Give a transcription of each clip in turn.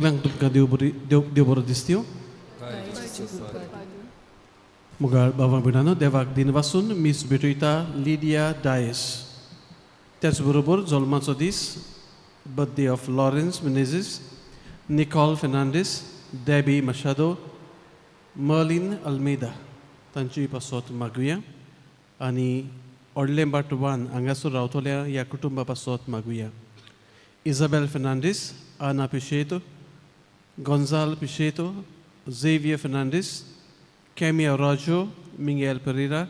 सगळ्यांक तुमकां देव बरी देव देव बरो दिसत्यो. मुगाळ बाबा भयणानो, देवाक दिनवासून मीस भेटयता लिडिया डायस. त्याच बरोबर जल्माचो दीस birthday of Lawrence Menezes, Nicole Fernandes, Debbie Machado, Merlin Almeida तांची पासत मागुया आनी व्हडलें बाट वान हांगासर रावतल्या ह्या कुटुंबा पासत मागुया. इजाबेल फेर्नांडीस, आना पिशेतो, गोंजाल पिशेतो, झेवियर फेर्नांडीस, केमिया राजो, मिंगेल पेरेरा,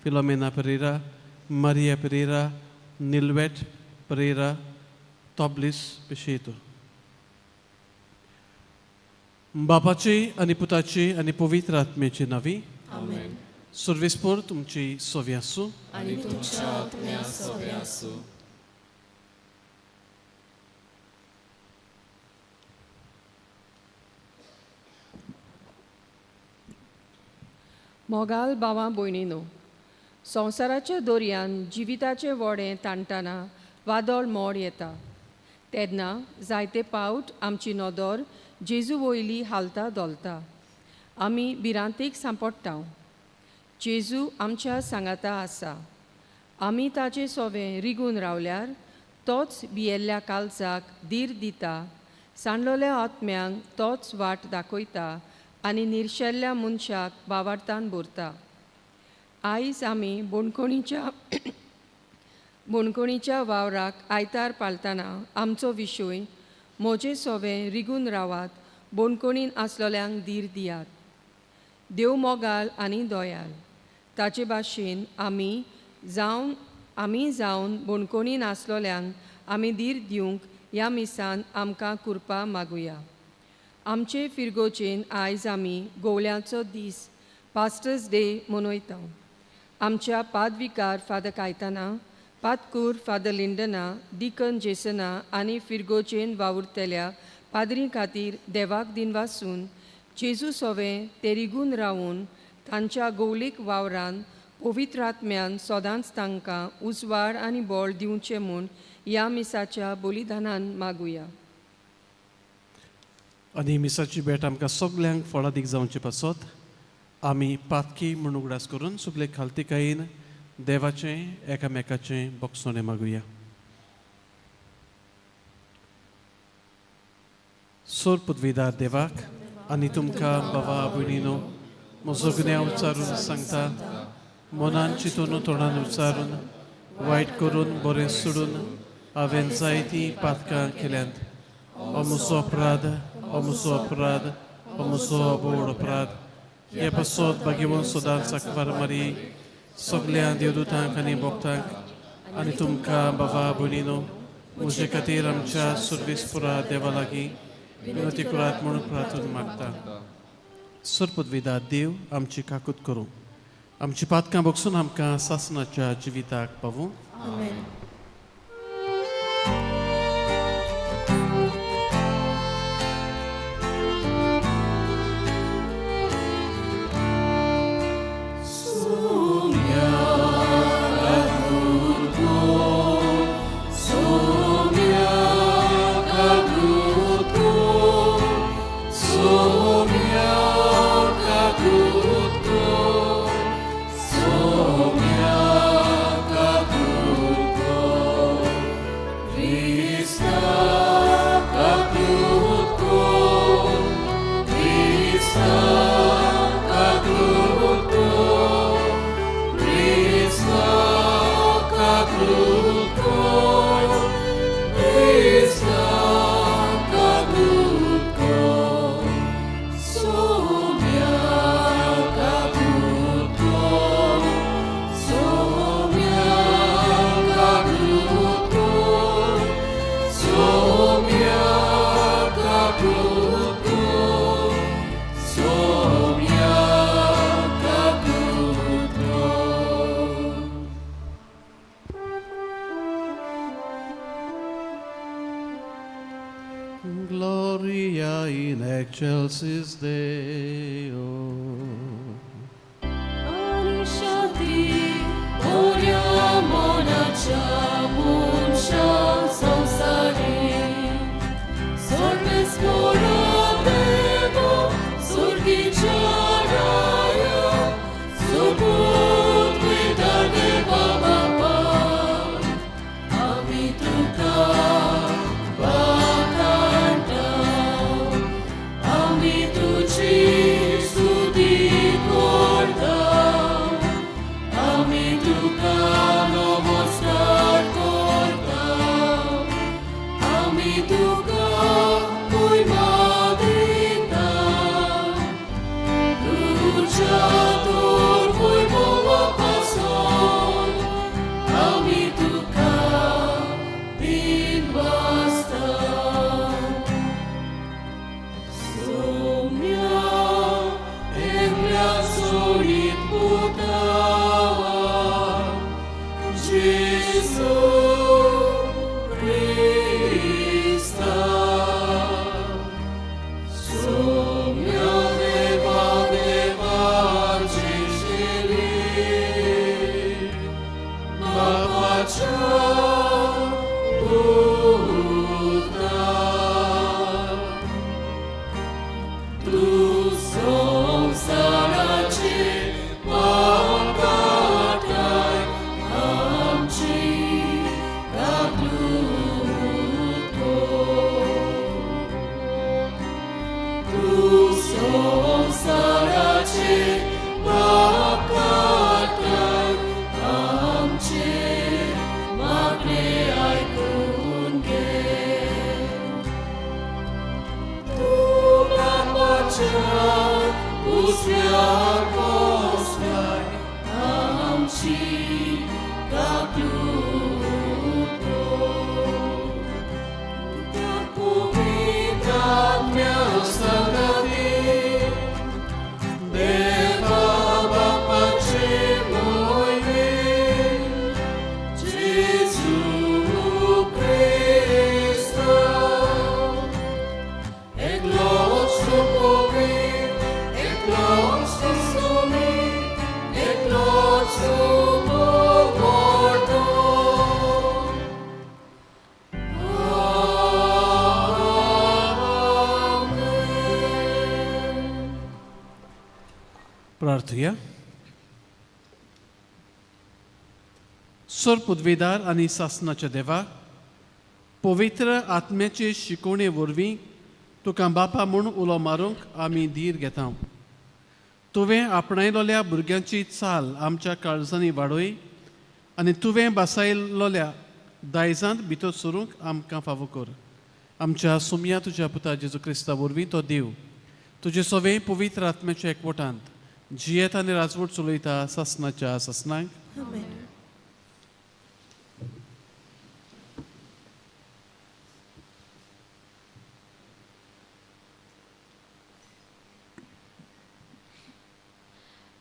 फिलोमेना पेरेरा, मारिया पेरेरा, निलवेट पेरेरा, तॉबलीस पिशेतो. बापाचे आनी पुताचे आनी पवित्र आत्म्याचे नांवी. आमेन. सर्वेस्पोर तुमची सोवी आसूं. आनी तुमच्या आत्म्या सोबे आसूं. मोगाल भावां भयणीनो, संवसाराच्या दोरयान जिविताचें व्हडें ताणटना वादळ मोड येता तेन्ना जायते पावट आमची नदर जेजू वयली हालता धोलता. आमी भिरांतीक सांपडटा. जेजू आमच्या सांगाता आसा. आमी ताचे सोवे रिगून रावल्यार तोच भियेल्ल्या कालजाक धीर दिता, सांडलोल्या आत्म्यांक तोच वाट दाखयता आनी निर्शेल्ल्या मनशाक बावार्थान भरता. आयज आमी बोणकोणीच्या बोणकोणीच्या वावराक आयतार पाळतना आमचो विशय म्हजे सोवे रिगून रावात, बोणकोणीन आसलोल्यांक धीर दियात. देव मोगाल आनी दयाल. ताचे भाशेन आमी जावन बोणकोणीन आसलोल्यांक आमी धीर दिवंक ह्या मिसान आमकां कृपा मागुया. आमचे फिरगोजेन आयज आमी गोवल्याचो दीस पास्टर्स डे मनयता. आमच्या पादविकार फादर कायताना, पादकूर फादर लिंडना, डिकन जेसना आनी फिरगोजेन वावुरतल्या पाद्री खातीर देवाक दिनवासून जेजू सोवे ते रिगून रावून तांच्या गोवलीक वावरान पवित्र आत्म्यान सदांच तांकां उजवाड आनी बळ दिवचें म्हूण ह्या मिसाच्या बलिदानान मागुया. आनी मिसाची भेट आमकां सगल्यांक फळादीक जावचे पासत आमी पातकी म्हूण उगडास करून सगळे खालतिकायेन देवाचें एकामेकाचें बोगसणें मागुया. सोर पुदविदार देवाक आनी तुमकां बाबा भयणीनो म्हजो गुन्यांव उच्चारून सांगता. मनान चिंतून, तोंडान उच्चारून, वायट करून, बरें सोडून हांवें जायतीं पातकां केल्यांत. हो म्हजो अपराध, हो म्हजो अपराध, हो म्हजो व्हड अपराध. हे पासत भाग्यवंत सदांच आंकवार मारी, सगल्या देवदूतांक आनी भक्तांक आनी तुमकां बाबा भयणीनो म्हजे खातीर आमच्या सर्वेस्पुरा देवा लागीं विनंती करात म्हणून प्रार्थना मागता. सरपदविदा देव आमची काकूत करूं, आमची पातकां बगसून आमकां सासनाच्या जिविताक पावूं. आमेन. Gloria in excelsis Deo. आनी शांती बऱ्या मनाच्या मनशां संवसारी. सर्वेस्पोरा. बापा आमचें मागणें आयकून घे. तूं बापाच्या उजव्या बसलाय, आमची काकलूत कर. त्या पवित्र आत्म्या सांगाती, देवा बापाचे मोहिमेन, जेजू क्रिस्ता, एकलोच तूं पवित्र, एकलोच तूं सुमीत, एकलोच तूं पुरवतो. आमेन. प्रार्थुया. सर पदवीदार आनी सासनाच्या देवा, पवित्र आत्म्याचे शिकवणे वरवीं तुका बापा म्हूण उलो मारूंक आमी धीर घेता. तुवें आपणायलोल्या भुरग्यांची चाल आमच्या काळजांनी वाडय आनी तुवें बसायलोल्या दायजांत भितर सरूंक आमकां फावो कर. आमच्या सुमया तुज्या पुता जेजू क्रिस्ता वरवीं, तो देव तुजे सवे पवित्र आत्म्याच्या एकवटांत जियेत आनी राजवट चलयता सासनाच्या सासनाक. आमेन.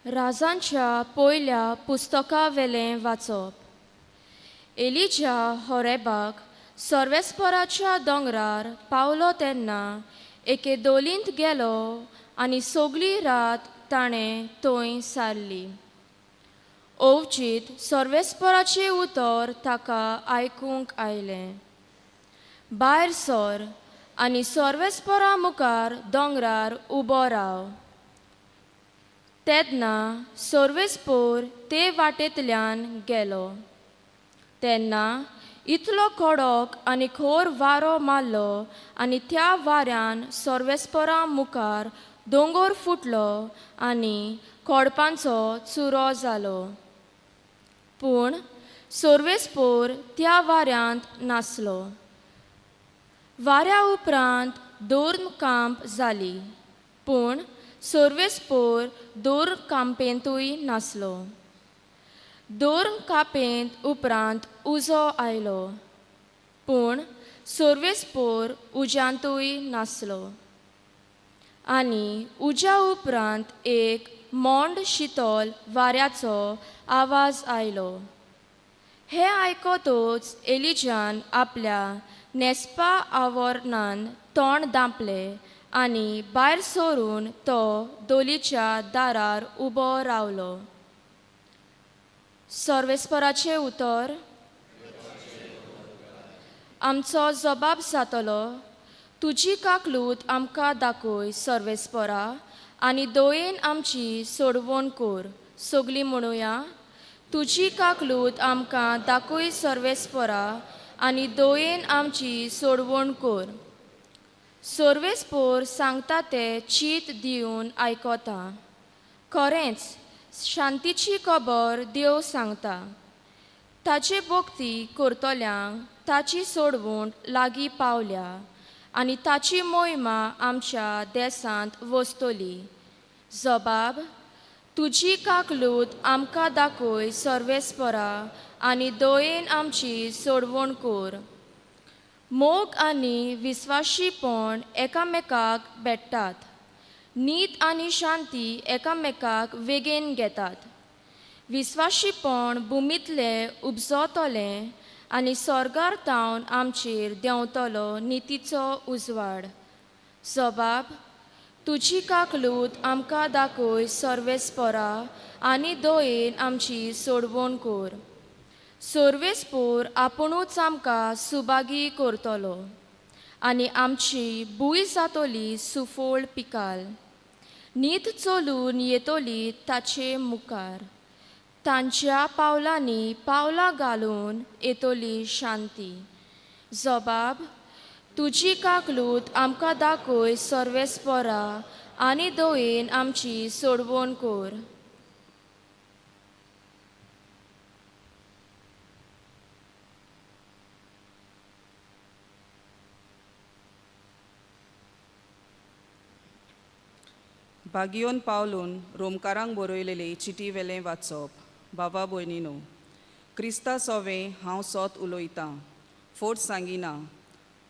राजांच्या पयल्या पुस्तकावेलें वाचप. एलिजा होरेबाक सर्वेस्पराच्या दोंगरार पावलो तेन्ना एके दोलींत गेलो आनी सगली रात ताणें थंय सारली. अवचीत सर्वेस्पराचें उतर ताका आयकूंक आयलें, भायर सर आनी सर्वेस्परा मुखार दोंगरार उबो राव. तेन्ना सर्वेस्पोर ते वाटेंतल्यान गेलो. तेन्ना इतलो कडक आनी खोर वारो मारलो आनी त्या वाऱ्यान सर्वेस्परा मुखार दोंगर फुटलो आनी कोडपांचो चुरो जालो. पूण सर्वेस्पोर त्या वाऱ्यांत नासलो. वाऱ्या उपरांत दोन कांप जाली, पूण सर्वेस्पोर दोर कांपेंतूय नासलो. दोर कापेंत उपरांत उजो आयलो, पूण सर्वेस्पोर उज्यांतूय नासलो. आनी उज्या उपरांत एक मोंड शितोल वाऱ्याचो आवाज आयलो. हें आयकतच एलिजान आपल्या न्हेसपा आवरणान तोंड दांपलें आनी भायर सरून तो दोलीच्या दारार उबो रावलो. सर्वेस्पराचें उतर. आमचो जबाब जातलो, तुजी काकलूत आमकां दाखय सर्वेस्परा आनी दयेन आमची सोडवण कर. सगलीं म्हणुया, तुजी काकलूत आमकां दाखय सर्वेस्परा आनी दयेन आमची सोडवण कर. सर्वेस्पोर सांगता तें चीत दिवन आयकता. खरेंच शांतीची खबर देव सांगता. ताचे भक्ती करतल्यांक ताची सोडवण लागीं पावल्या आनी ताची मोहिमा आमच्या देसांत वसतली. जबाब, तुजी काकलूत आमकां दाखय सर्वेस्परा आनी दयेन आमची सोडवण कर. मोग आनी विस्वाशीपण एकामेकाक भेट्टात. नीत आनी शांती एकामेकाक वेगेन घेतात. विस्वाशीपण भुमींतलें उपजतलें आनी स्वर्गार तावन आमचेर देंवतलो नितीचो उजवाड. जबाब, तुजी काकलूत आमकां दाखय सर्वेस्परा आनी दयेन आमची सोडवण कर. सर्वेस्पोर आपुणूच आमकां सुभागी करतलो आनी आमची भूंय जातली सुफळ पिकाल. नीत चलून येतली ताचे मुखार. तांच्या पावलांनी पावलां घालून येतली शांती. जबाब, तुजी काकलूत आमकां दाखय सर्वेस्परा आनी दयेन आमची सोडवण कर. बागियोन पावलून रोमकारांक बरयलेले चिटी वेलें वाचप. बाबा भयणीनो, क्रिस्ता सोवें हांव सोत उलयतां, फोट सांगिना.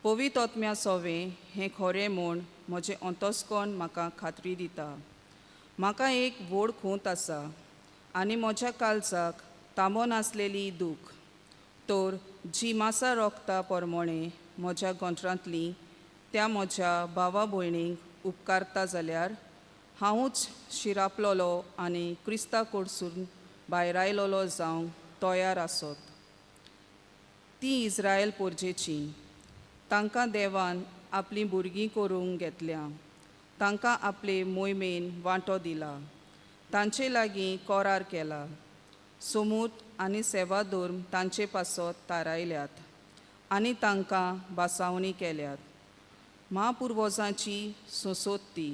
पवित्र आत्म्या सोवें हें खरें म्हूण म्हजें अंतस्कोण म्हाका खात्री दिता. म्हाका एक व्हड खूंत आसा आनी म्हज्या काळजाक तांबो नासलेली दूख. तर जी मासा रोखता परमणें म्हज्या गोंत्रांतली त्या म्हज्या भावा भयणींक उपकारता जाल्यार हांवूच शिरापलोलो आनी क्रिस्ता कडसून भायरायलोलो जावंक तयार आसत. ती इस्रायल पोरजेची, तांकां देवान आपलीं भुरगीं करूंक घेतल्या, तांकां आपले मोहिमेन वांटो दिला, तांचे लागीं करार केला, सोमूत आनी सेवा धर्म तांचे पासत थारायल्यात आनी तांकां बासावणी केल्यात. म्हापुर्वजांची सोंसोत ती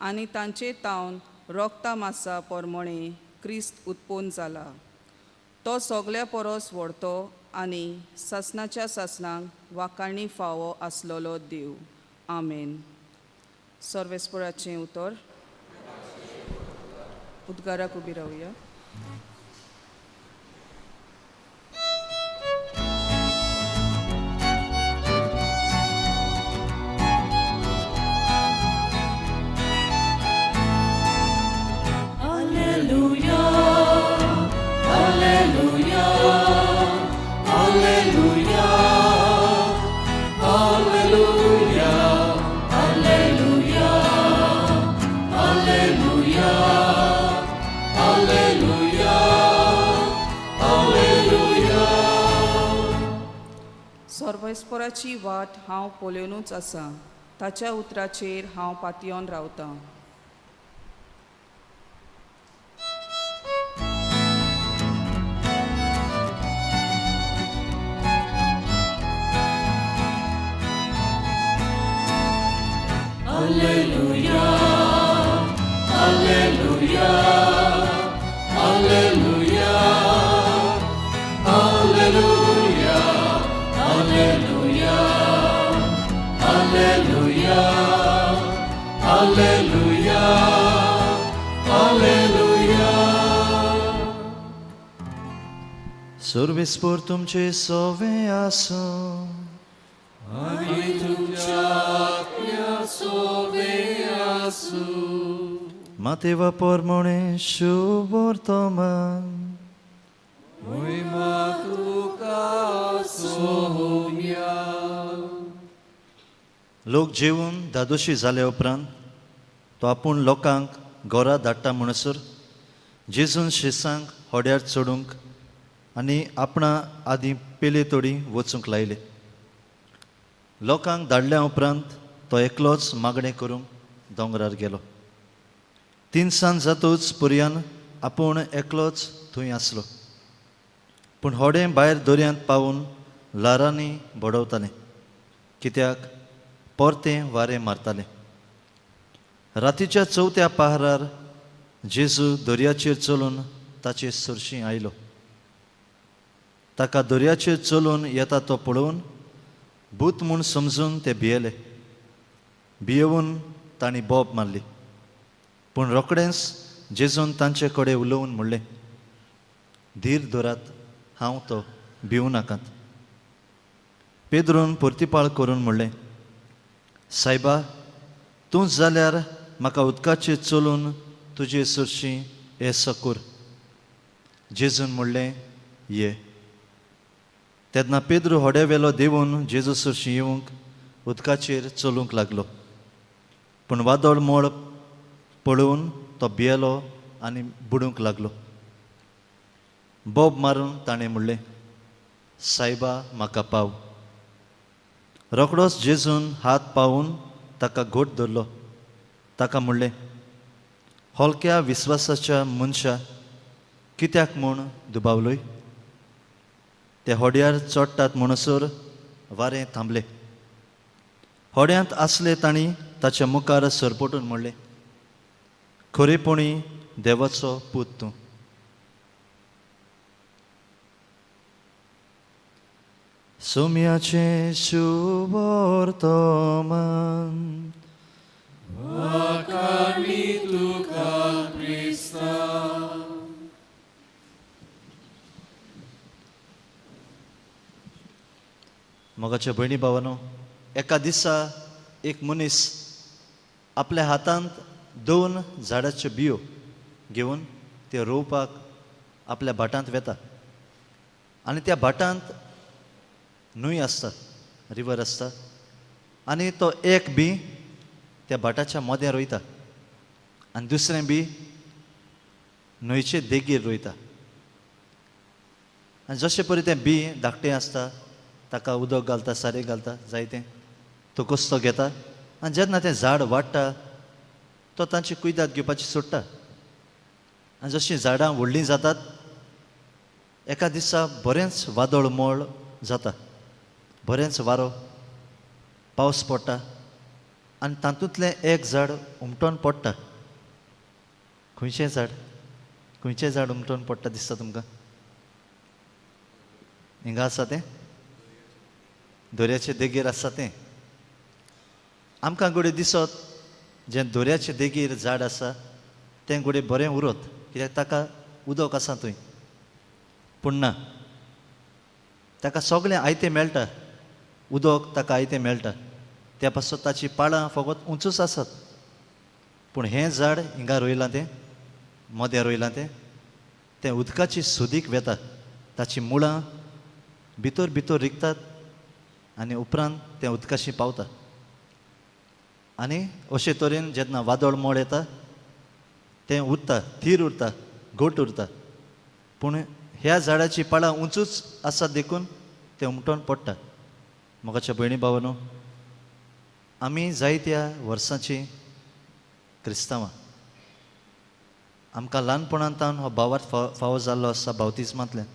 आनी तांचे तावन रोगता मासा परमणें क्रिस्त उत्पन्न जाला. तो सगल्या परस व्हडतो आनी सासणाच्या सासणाक वाकाणी फावो आसलेलो देव. आमेन. सर्वेस्पराचें उतर. उद्गाराक उबी रावया. सर्वेस्पराची वाट हांव पळोवनूच आसा, ताच्या उतराचेर हांव पातयेवन रावतां. सर्वेस्पर तुमचे सोवे आसूं. आनी तुमच्या आत्म्या सोवे आसूं. मातेवा परमणे शुभ वर्तमान. मोहिमा तुका सोम्या. लोक जेवून धादोशी जाले उपरांत तो आपूण लोकांक घरा धाडटा म्हणसर जेजून शिसांक होड्यार चडूंक आनी आपणा आदीं पेले तोडी वचूंक लायले. लोकांक धाडल्या उपरांत तो एकलोच मागणें करूंक दोंगरार गेलो. तिनसांज जातूच पुरयान आपूण एकलोच थंय आसलो. पूण होडें भायर दर्यांत पावून ल्हारांनी बडवतालें, कित्याक परतें वारें मारतालें. रातीच्या चवथ्या पहरार जेजू दर्याचेर चलून ताचे सरशीं आयलो. ताका दर्याचेर चलून येता तो पळोवन भूत म्हूण समजून ते भियेले. भियेवन तांणी बोब मारली. पूण रोखडेंच जेजून तांचे कडेन उलोवन म्हणलें, धीर धरात, हांव तो, भिवूं नाकात. पेद्रून परतिपाळ करून म्हणलें, सायबा, तूं जाल्यार म्हाका उदकाचेर चलून तुजे सरशीं हे सकूर. जेजून म्हणलें, ये. तेन्ना पेद्रू होड्या वेलो देंवून जेजू सरशीं येवंक उदकाचेर चलूंक लागलो. पूण वादळ मोळ पळोवन तो भियेलो आनी बुडूंक लागलो. बोब मारून ताणें म्हणलें, सायबा, म्हाका पाव. रोखडोच जेजून हात पावून ताका घट धरलो. ताका म्हणलें, हलक्या विस्वासाच्या मनशा, कित्याक म्हूण दुबावलोय? ते होड्यार चडटात म्हणसर वारें थांबलें. होड्यांत आसले तांणी ताच्या मुखार सरपटून म्हणलें, खरेपणी देवाचो पूत तूं. सोम्याचें शुभ वर्तमान. वाखाणी तुका. मोगाच्या भयणी भावानो, एका दिसा एक मनीस आपल्या हातांत दोन झाडाच्यो बियो घेवन त्यो रोवपाक आपल्या भाटांत वेता आनी त्या भाटांत न्हंय आसता, रिवर आसता आनी तो एक बी त्या भाटाच्या मदें रोयता आनी दुसरें बी न्हंयचे देगेर रोयता. आनी जशें परी तें बी धाकटें आसता ताका उदक घालता, सारें घालता, जायतें तो कोस्तो घेता आनी जेन्ना तें झाड वाडटा तो तांची कुयदाद घेवपाची सोडटा. आनी जशीं झाडां व्हडलीं जातात एका दिसा बरेंच वादळ मोळ जाता, बरेंच वारो पावस पडटा आनी तातूंतलें एक झाड उमटोन पडटा. खंयचें झाड? खंयचें झाड उमटोन पडटा दिसता तुमकां? हिंगा आसा तें, दर्याचे देगेर आसा तें. आमकां घडये दिसत जें दर्याचे देगेर झाड आसा तें घडये बरें उरत कित्याक ताका उदक आसा थंय, पूण ना, ताका सगळें आयतें मेळटा, उदक ताका आयतें मेळटा, त्या पासत ताचीं पाळां फकत उंचूच आसात. पूण हें झाड हिंगा रोयलां तें, मदें रोयलां तें, तें उदकाची सुदीक वेता, ताचीं मुळां भितर भितर रिगतात आनी उपरांत तें उदकाशी पावता. आनी अशे तरेन जेन्ना वादळ मोड येता तें उरता, थीर उरता, घट उरता. पूण ह्या झाडाचीं पाळां उंचूच आसात देखून तें उमटोन पडटा. मोगाच्या भयणी भावानो, आमी जायत्या वर्सांची क्रिस्तांवां, आमकां ल्हानपणांत हो भावार्थ फावो जाल्लो आसा बावतिज्मांतल्यान.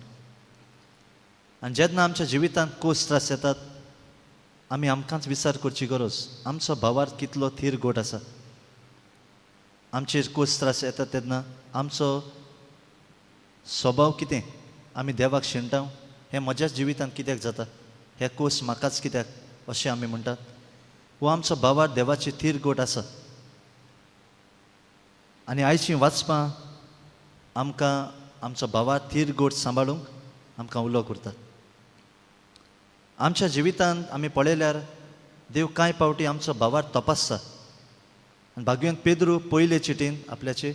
आनी जेन्ना आमच्या जिवितांत कोस त्रास येतात आमी आमकांच विचार करची गरज, आमचो भावार्थ कितलो थीर गोट आसा. आमचेर कोस त्रास येतात तेन्ना आमचो स्वभाव कितें, आमी देवाक शिणटा, हें म्हज्याच जिवितांत कित्याक जाता, हे कोस म्हाकाच कित्याक अशें आमी म्हणटात. हो आमचो भावार्थ देवाची थीर गोट आसा. आनी आयचीं वाचपां आमकां आमचो भावार्थ थीर गोट सांबाळूंक आमकां उलो करतात. आमच्या जिवितांत आमी पळयल्यार देव कांय पावटी आमचो भावार्थ तपासता. आनी भाग्यवंत पेद्रू पयले चिटीन आपल्याचे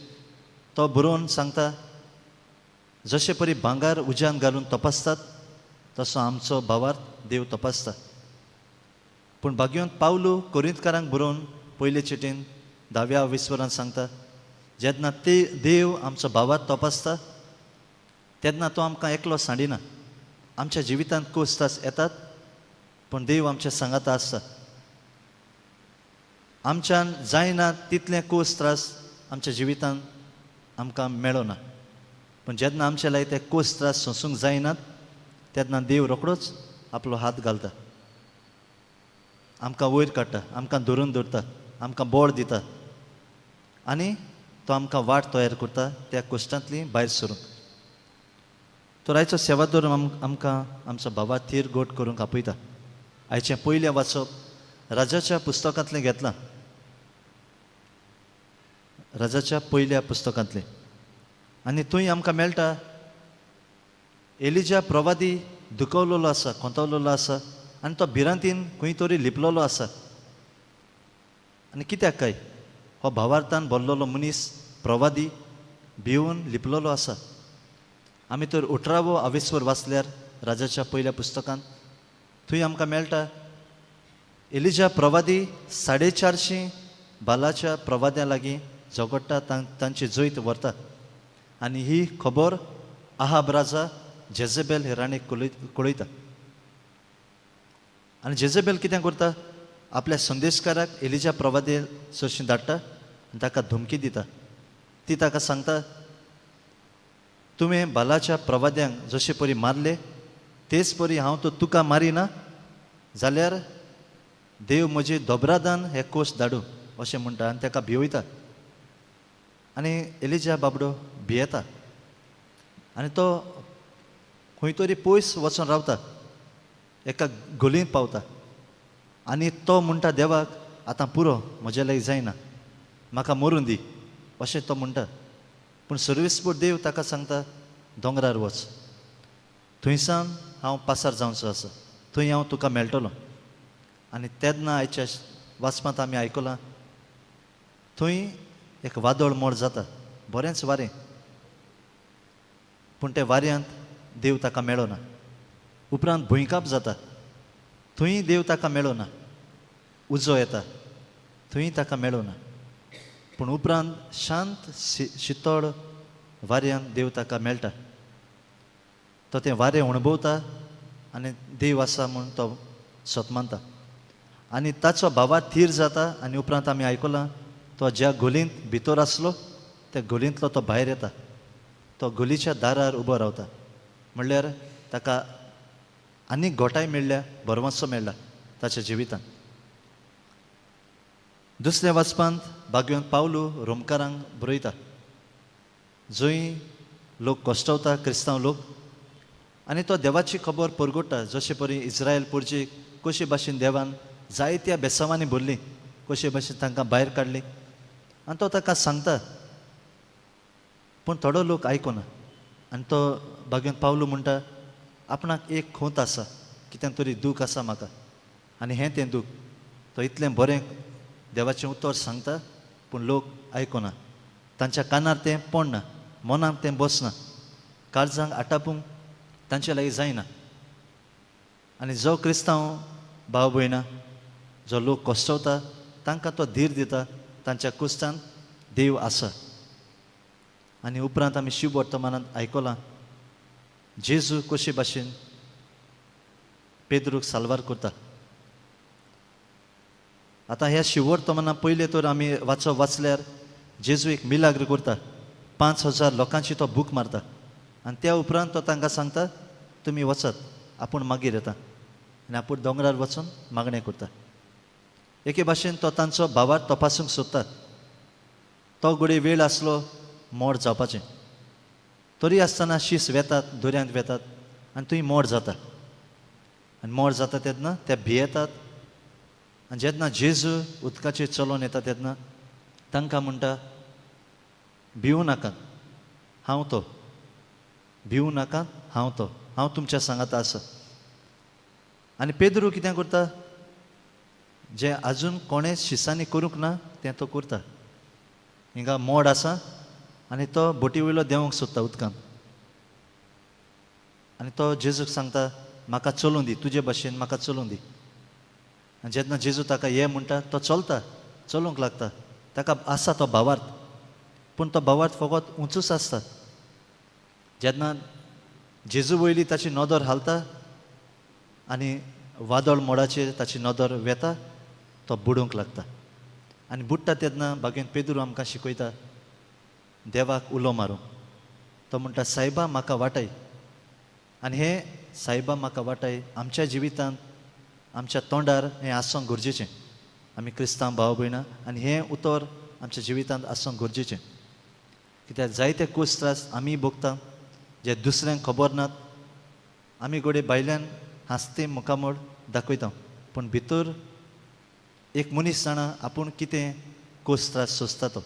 तो बरोवन सांगता, जशे परी भांगर उज्यान घालून तपासतात तसो आमचो भावार्थ देव तपासता. पूण भाग्यवंत पावलू कोरिंतकारांक बरोवन पयले चिटीन धाव्या विस्वरान सांगता, जेन्ना ते देव आमचो भावार्थ तपासता तेन्ना तो आमकां एकलो सांडिना. आमच्या जिवितांत कोस त्रास येतात पूण देव आमच्या सांगाता आसता. आमच्यान जायना तितले कोस त्रास आमच्या जिवितांत आमकां मेळना, पूण जेन्ना आमचे लागीं ते कोस त्रास सोंसूंक जायनात तेन्ना देव रोखडोच आपलो हात घालता, आमकां वयर काडटा, आमकां धरून दवरता, आमकां बळ दिता आनी तो आमकां वाट तयार करता त्या कश्टांतली भायर सरूंक. तर आयचो सेवादोर आमकां आमचो बाबा थीर गोट करूंक आपयता. आयचें पयलें वाचप राजाच्या पुस्तकांतलें घेतलां, राजाच्या पयल्या पुस्तकांतलें. आनी थंय आमकां मेळटा एलिजा प्रवादी दुखवलेलो आसा, खोंतवलेलो आसा आनी तो भिरांतीन खंय तरी लिपलेलो आसा. आनी कित्याक काय हो भावार्थान भरलेलो मनीस प्रवादी भिवन लिपलेलो आसा. आमी तर उठरावो आवेस्वर वाचल्यार राजाच्या पयल्या पुस्तकांत थंय आमकां मेळटा एलिजा प्रवादी 450 बालाच्या प्रवाद्यां लागीं झगडटा, तांची जैत व्हरता. आनी ही खबर आहाब राजा जेजेबेल हे राणीक कळयता. आनी जेजेबेल कितें करता, आपल्या संदेशकाराक एलिजा प्रवादी सरशीं धाडटा आनी ताका धमकी दिता. ती ताका सांगता, तुवें बालाच्या प्रवाद्यांक जशे परी मारले तेच परी हांव तो तुका मारिना जाल्यार देव म्हजे दोबरादान हे कोश धाडूं अशें म्हणटा आनी ताका भिवयता. आनी एलिजा बाबडो भियेता आनी तो खंय तरी पयस वचून रावता, एका गोलींत पावता आनी तो म्हणटा देवाक, आतां पुरो, म्हज्या लागीं जायना, म्हाका मरूं दी अशें तो म्हणटा. पूण सर्वेस्पोर देव ताका सांगता, दोंगरार वच, थंयसान हांव पासार जावचो आसा, थंय हांव तुका मेळटलो. आनी तेन्ना आयच्या वाचपांत आमी आयकलां थंय एक वादळ मोड जाता, बरेंच वारें, पूण त्या वाऱ्यांत देव ताका मेळना. उपरांत भुंयकांप जाता, थंय देव ताका मेळना. उजो येता, थंय ताका मेळना. पूण उपरांत शांत शितळ वाऱ्यान देव ताका मेळटा. तो तें वारें अणभवता आनी देव आसा म्हूण तो सत मानता आनी ताचो भावार्थ थीर जाता. आनी उपरांत आमी आयकलां तो ज्या घोलींत भितर आसलो त्या घोलींतलो तो भायर येता, तो घोलीच्या दारार उबो रावता. म्हणल्यार ताका आनीक घोटाय मेळ्ळ्या, भरवंसो मेळ्ळा ताच्या जिवितांत. दुसऱ्या वाचपांत भाग्यवंत पावलू रोमकारांक बरयता, जंय लोक कश्टवता क्रिस्तांव लोक, आनी तो देवाची खबर परगोडटा. जशे परी इस्रायल पोरची कशे भाशेन देवान जायत्या बेसांवांनी भरली, कशे भाशेन तांकां भायर काडली, आनी तो ताका सांगता. पूण थोडो लोक आयकना. आनी तो भाग्यवंत पावलू म्हणटा आपणाक एक खोंत आसा, कितें तरी दूख आसा म्हाका, आनी हें तें दूख. तो इतलें बरें देवाचें उतर सांगता पूण लोक आयकना, तांच्या कानार तें पडना, मनाक तें बसना, काळजांक आटापूंक तांचे लागीं जायना. आनी जो क्रिस्तांव भाव भयणां जो लोक कश्टवता तांकां तो धीर दिता, तांच्या कुस्तान देव आसा. आनी उपरांत आमी शिव वर्तमानांत आयकलां जेजू कशे भाशेन पेद्रूक साल्वार करता. आतां ह्या शिववर्तमाना पयलें तर आमी वाचप वाचल्यार जेजू एक मिलाग्र करता, 5000 लोकांची तो भूक मारता. आनी त्या उपरांत तो तांकां सांगता तुमी वचात, आपूण मागीर येता. आनी आपूण दोंगरार वचून मागणें करता. एके भाशेन तो तांचो भावार्थ तपासूंक सोदता. तो घडये वेळ आसलो मोड जावपाचें, तरी आसतना शीस वेतात, दर्यांत वेतात आनी थंय मोड जाता. आनी मोड जाता तेन्ना ते भियेतात. आनी जेन्ना जेजू उदकाचेर चलोवन येता तेन्ना तांकां म्हणटा भिवूं नाकात, हांव तो, भिवूं नाकात, हांव तो, हांव तुमच्या सांगाता आसा. आनी पेद्रू कितें करता, जें आजून कोणें शिसांनी करूंक ना तें तो करता. हिंगा मोड आसा आनी तो बोटी वयलो देंवोंक सोदता उदकांत. आनी तो जेजूक सांगता म्हाका चलोवं दी, तुजे भाशेन म्हाका चलोवं दी. आनी जेन्ना जेजू ताका ये म्हणटा तो चलता, चलोवंक लागता. ताका आसा तो भावार्थ, पूण तो भावार्थ फकत उंचूच आसता. जेन्ना जेजू वयली ताची नदर हालता आनी वादळ मोडाचेर ताची नदर वेता, तो बुडूंक लागता. आनी बुडटा तेन्ना बागेन पेद्रू आमकां शिकयता देवाक उलो मारूंक. तो म्हणटा सायबा म्हाका वाटय. आनी हें सायबा म्हाका वाटय आमच्या जिवितांत आमच्या तोंडार हें आसूंक गरजेचें. आमी क्रिस्तांव भाव भयणां आनी हें उतर आमच्या जिवितांत आसूंक गरजेचें. कित्याक जायते कोस त्रास आमी भोगता जे दुसऱ्यांक खबर नात. आमी घडये भायल्यान हांसते मुखामळ दाखयता, पूण भितर एक मनीस जाणा आपूण कितें कोस त्रास सोंसता तो.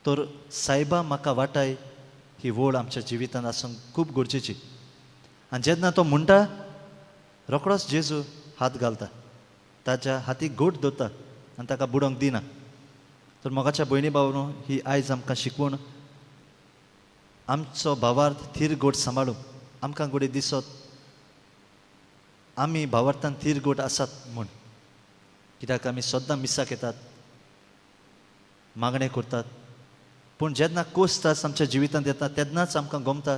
तर सायबा म्हाका वाटाय ही वळ आमच्या जिवितांत आसूंक खूब गरजेची. आनी जेन्ना तो म्हणटा रोखडोच जेजू हात घालता, ताच्या हातीक घोट दवरता आनी ताका बुडोवंक दिना. तर मोगाच्या भयणी भावनो ही आयज आमकां शिकवण आमचो भावार्थ थीर गोट सांबाळूंक. आमकां घडये दिसत आमी भावार्थान थीर गोट आसात म्हूण, कित्याक आमी सद्दां मिसाक येतात, मागणें करतात. पूण जेन्ना कोस त्रास आमच्या जिवितांत येता तेन्नाच आमकां गमता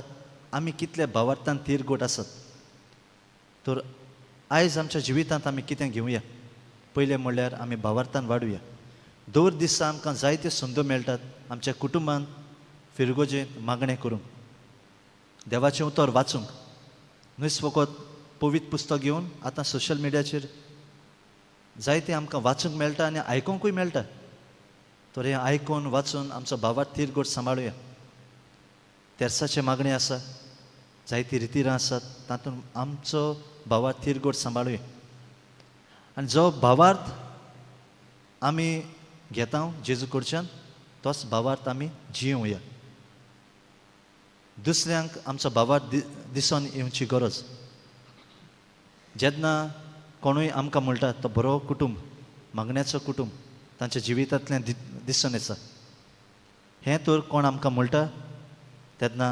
आमी कितले भावार्थान थीर गोट आसात. तर आयज आमच्या जिवितांत आमी कितें घेवया, पयलें म्हणल्यार आमी भावार्थान वाडुया. दर दिसा आमकां जायत्यो संदो मेळटात आमच्या कुटुंबांत फिरगोजेंत मागणें करूंक, देवाचें उतर वाचूंक. न्हूच फकत पवित्र पुस्तक घेवन आतां सोशल मिडियाचेर जायतें आमकां वाचूंक मेळटा आनी आयकोंकूय मेळटा. तर हें आयकून वाचून आमचो भावार्थ थीर गोट सांबाळुया. तेर्साचें मागणें आसा, जायतीं रितिरां आसात, तातूंत आमचो भावार्थ थीर गोट सांबाळुया. आनी जो भावार्थ आमी घेता जेजू कडच्यान तोच भावार्थ आमी जियोया. दुसऱ्यांक आमचो भावार्थ दिसोन येवची गरज. जेन्ना कोणूय आमकां म्हणटा तो बरो कुटुंब, मागण्याचो कुटुंब तांच्या जिवितांतल्यान दिसून येता. हें तर कोण आमकां म्हणटा तेन्ना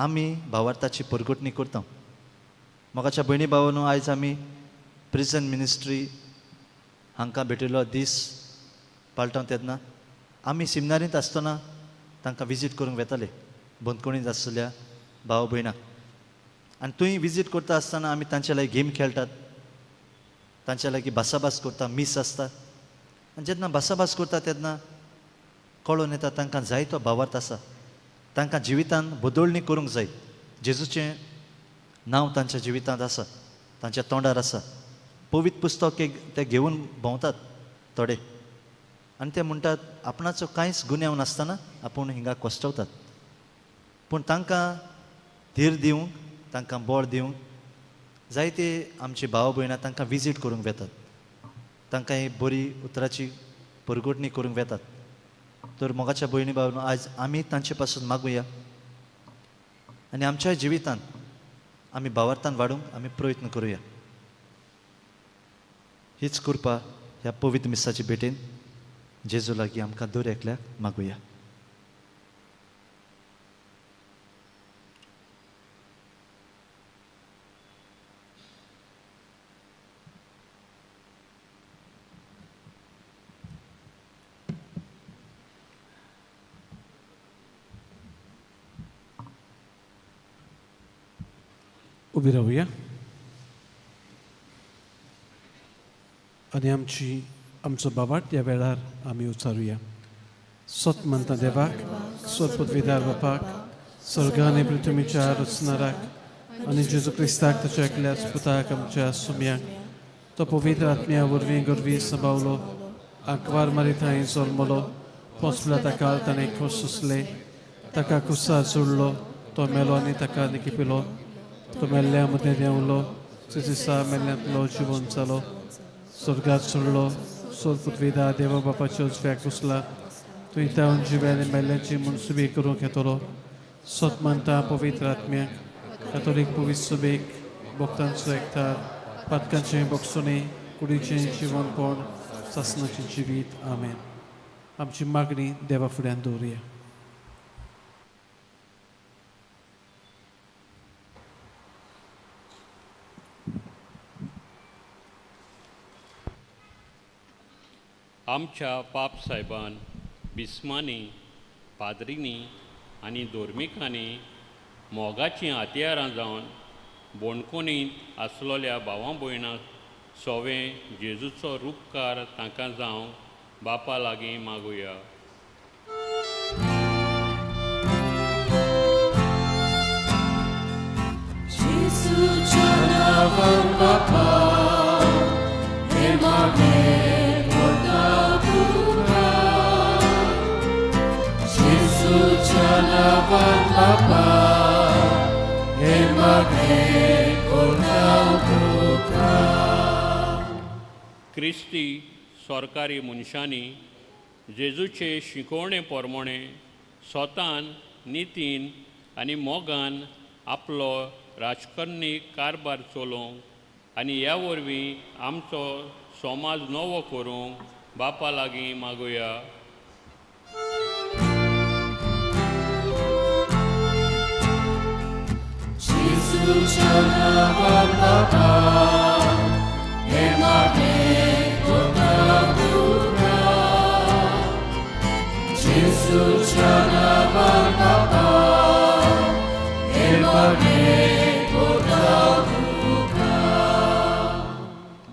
आमी भावार्थाची परगटणी करता. मोगाच्या भयणी भावांनो, आयज आमी प्रिजन मिनिस्ट्री हांकां भेटिल्लो दीस पाळटा तेन्ना आमी सिमनारींत आसतना तांकां विजीट करूंक वेताले बंदखणींत आसलेल्या भाव भयणाक. आनी थंय विजीट करता आसतना आमी तांचे लागीं गेम खेळटात, तांच्या लागीं भासाभास करता, मीस आसता. आनी जेन्ना भासाभास करता तेन्ना कळोन येता तांकां जायतो भावार्थ आसा, तांकां जिवितांत बदलणी करूंक जाय. जेजूचें नांव तांच्या जिवितांत आसा, तांच्या तोंडार आसा. पवित्र पुस्तक एक ते घेवन भोंवतात थोडे, आनी ते म्हणटात आपणाचो कांयच गुन्यांव नासतना आपूण हिंगा कोश्टवतात. पूण तांकां धीर दिवंक, तांकां बळ दिवंक जायते आमचे भाव भयणां तांकां विजीट करूंक वेतात, तांकां ही बरी उतराची परगटणी करूंक वेतात. तर मोगाच्या भयणी भावांनो, आयज आमी तांचे पासून मागुया आनी आमच्या जिवितांत आमी भावार्थान वाडूंक आमी प्रयत्न करुया. हीच कृपा ह्या पवित्र मिसाचे भेटेन जेजू लागीं आमकां दर एकल्याक मागुया. उबी रावया आनी आमची आमचो बाबाट ह्या वेळार आमी उचारुया. सत म्हणटा देवाक, स्वरपदवीदार बापाक, स्वर्ग आनी पृथ्वीच्या रचणाराक आनी जेजू क्रिस्ताक ताच्या एकल्याच पुताक आमच्या सुम्याक, तो पवित्र आत्म्या वरवीं गर्वी सभावलो, आंकवार मारी थंय जल्मलो, पोसला ताका ताणें खोस सोंसले, ताका कुसा जोडलो, तो मेलो आनी ताका निकिपिलो, तो मेल्ल्या मदें देंवलो, दिसा मेल्ल्यांतलो जिवन जालो, स्वर्गात सोडलो, सोलपुतविदा देवा बापाच्यो उजव्याक बसला, थंय तावन जिवे आनी मेल्ल्याची मनसुबी करूंक येतलो. सत मानता पवित्र आत्म्याक, कातोलीक पवित्र सुबेक, भक्तांचो एकठार, पातकांचें बोगसुणें, कुडीचें जिवनपण, सासणाचें जिवीत. आमेन. आमची मागणी देवा फुड्यान दवरुया. आमच्या पाप सायबान, बिस्मांनी, पाद्रींनी आनी धोर्मिकांनी मोगाचीं हत्यारां जावन बोणकोणींत आसलोल्या भावां भयणां सोवें जेजूचो रुपकार तांकां जावंक बापा लागीं मागुया. जेजूच्या नांवान बापा, हे मागणें करता तुका. जेजूच्या नांवान बापा, हे मागणें करता तुका. क्रिस्ती सरकारी मनशांनी जेजूचे शिकोवणे प्रमाणे स्वतान नितीन आनी मोगान आपलो राजकर्णी कारभार चलोवंक आनी ह्या वरवीं आमचो समाज नवो करूंक बापा लागीं मागुया. जेजूच्या नांवान बापा, हे मागणें करता तुका. जेजूच्या नांवान बापा, हे मागणें करता तुका.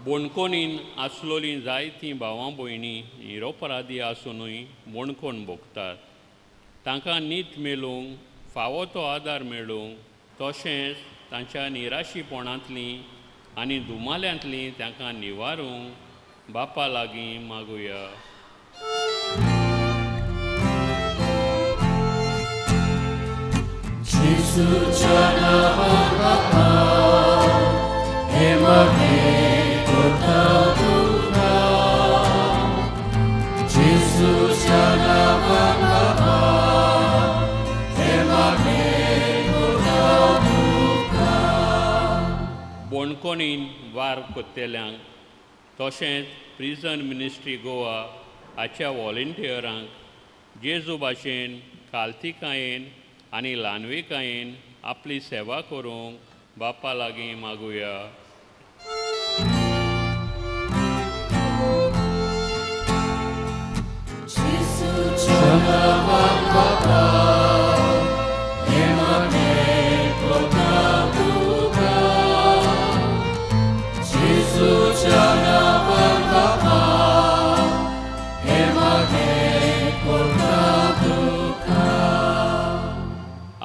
बोणकोणीन आसलोलीं जायतीं भावां भयणीं निरोपराधी आसुनूय बोणकोण भोगतात. तांकां नीत मेळूंक, फावो तो आदार मेळूंक, तशेंच तांच्या निराशीपणांतलीं आनी दुमाल्यांतलीं तांकां निवारूंक बापा लागीं मागुया. जेजूच्या नांवान बापा, हे मागणें करता तुका. जेजूच्या नांवान बापा, हे मागणें करता तुका. बोणकोण बंदखणीन वार कोत्तेल्यांक तशेंच प्रिजन मिनिस्ट्री गोवा हाच्या वॉलंटियरांक जेजू भाशेन कालतिकायेन आनी ल्हानविकायेन आपली सेवा करूंक बापा लागीं मागुया.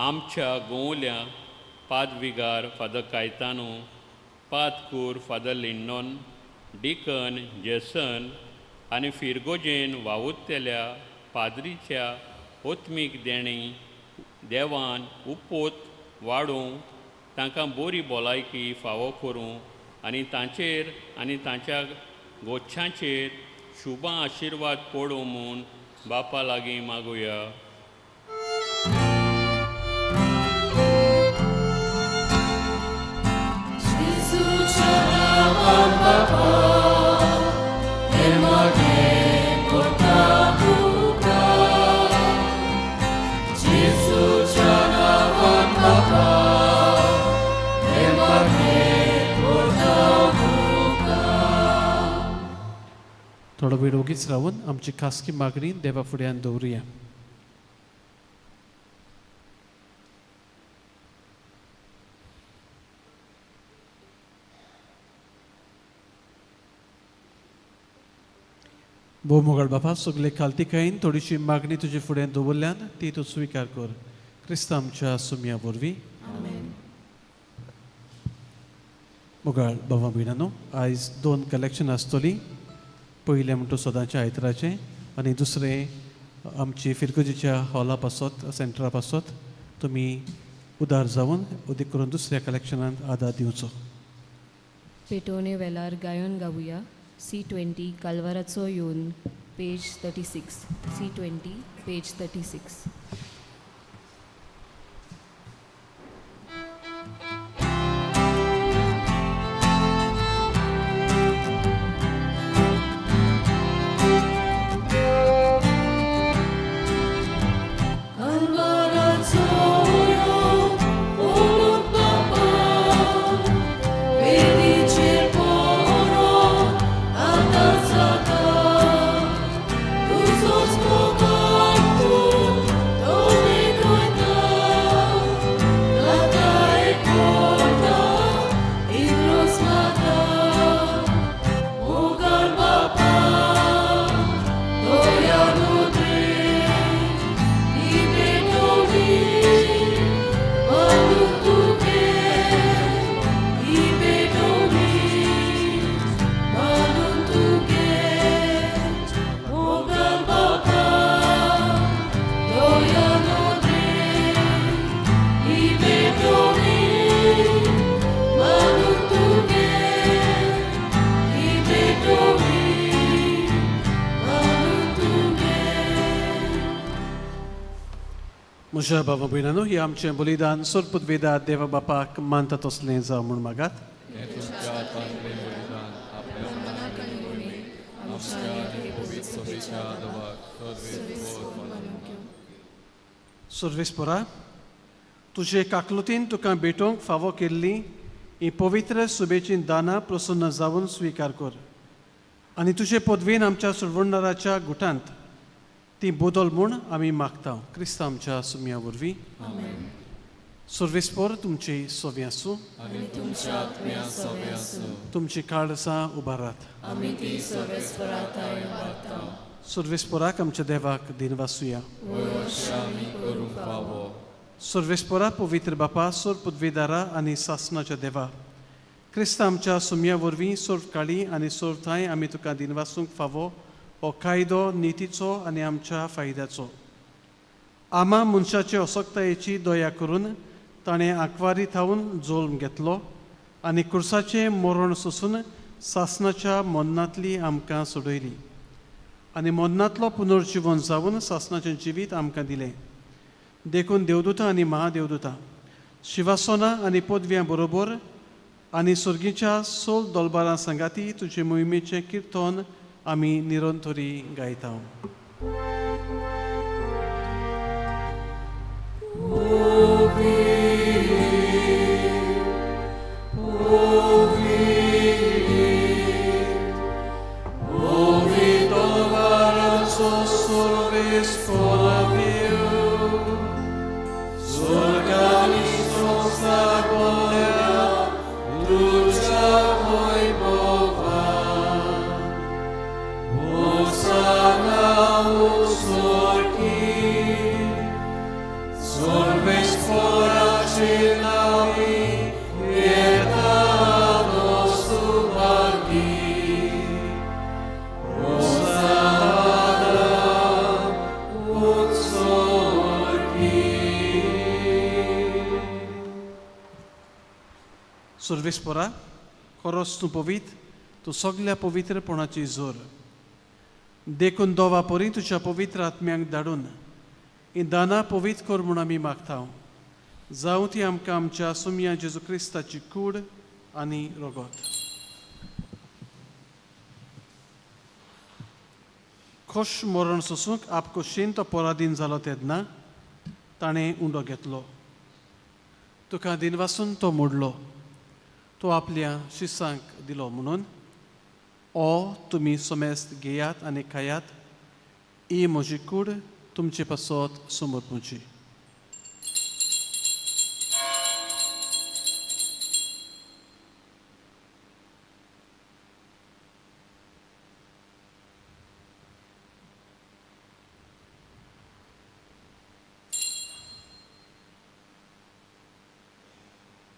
आमच्या गोवल्या पादविगार फादर कायतानो, पादकूर फादर लिंडॉन, डिकन जेसन आनी फिरगोजेन वावुरतल्या पाद्रीच्या ओत्मीक देणी देवान उपोत वाडोवंक तांकां बरी भलायकी फावो करूं आनी तांचेर आनी तांच्या गोच्छांचेर शुभां आशिर्वाद पडूं म्हूण बापा लागीं मागुया. थोडो वेळ ओगीच रावन आमची खासगी मागणी देवा फुड्यान दवरुया. भोव मोगाळ बापा, सगळे खालतिकायेन थोडीशी मागणी तुजे फुड्यान दवरल्यान ती तूं स्विकार कर क्रिस्त आमच्या सुमया वरवीं. मोगाळ बाबा भयणांनो, आयज दोन कलेक्शन आसतली. पयलें म्हणटा सदांच्या आयतराचें आनी दुसरें आमची फिरगुजीच्या हॉला पासत सेंटरा पासत तुमी उदार जावन उदीक करून दुसऱ्या कलेक्शनांत आदार दिवचो. पेटोवणे वेलार गायन गावया C20 कालवाराचो येवन पेज 36 C20 page 36. म्हज्या बाबा भयणांनो, ही आमचें बलिदान सोरपुतवेदा देवा बापाक मानता तसलें जावं म्हूण मागात. सर्वेस्पोरा, तुजे काकलुतीन तुका भेटोवंक फावो केल्ली ही पवित्र सुबेची दानां प्रसन्न जावन स्विकार कर आनी तुजे पदवेन आमच्या सुरवणाराच्या गुटांत ती बदल म्हूण आमी मागता क्रिस्त आमच्या सुमया वरवीं. सर्वेस्पोर तुमची सोवी आसूं, तुमची काळसां उबारात. सर्वेस्पोराक आमच्या देवाक दिनवासुया. सर्वेस्पोरा पवित्र बापा, सोर पदवेदारा आनी सासनाच्या देवा, क्रिस्त आमच्या सुमया वरवीं सोर्व काळी आनी सोर्व थांय आमी तुका दिनवासूंक फावो हो कायदो नितीचो आनी आमच्या फायद्याचो. आमा मनशाचे असक्तायेची दया करून ताणें आंकवारी थावन जोल्म घेतलो आनी कुर्साचें मरण सोसून सासनाच्या मन्नांतली आमकां सोडयली आनी मन्नांतलो पुनर्जिवन जावन सासनाचें जिवीत आमकां दिलें. देखून देवदूतां आनी महादेवदूतां शिवासनां आनी पदव्यां बरोबर आनी सर्गीच्या सोल दोलबारां सांगाती तुजे मोहिमेचें किर्तन आमी निरंतरी गायता. सर्वेस्परा खरोच तूं पवित्र, तूं सगल्या पवित्रपणाची जोर. देखून दोवा परी तुज्या पवित्र आत्म्यांक धाडून ही दानां पवित्र कर म्हूण आमी मागता. जावं ती आमकां आमच्या सुमया जेजू क्रिस्ताची कूड आनी रगत. खोश मरण सोसूंक आपकोशीन तो पराधीन जालो तेन्ना ताणें उंडो घेतलो. तुका दिनवासून तो मोडलो, तो आपल्या शिसांक दिलो म्हणून ओ तुमी समेस्त घेयात आनी खायात, ही म्हजी कूड तुमचे पासत समर्पूची.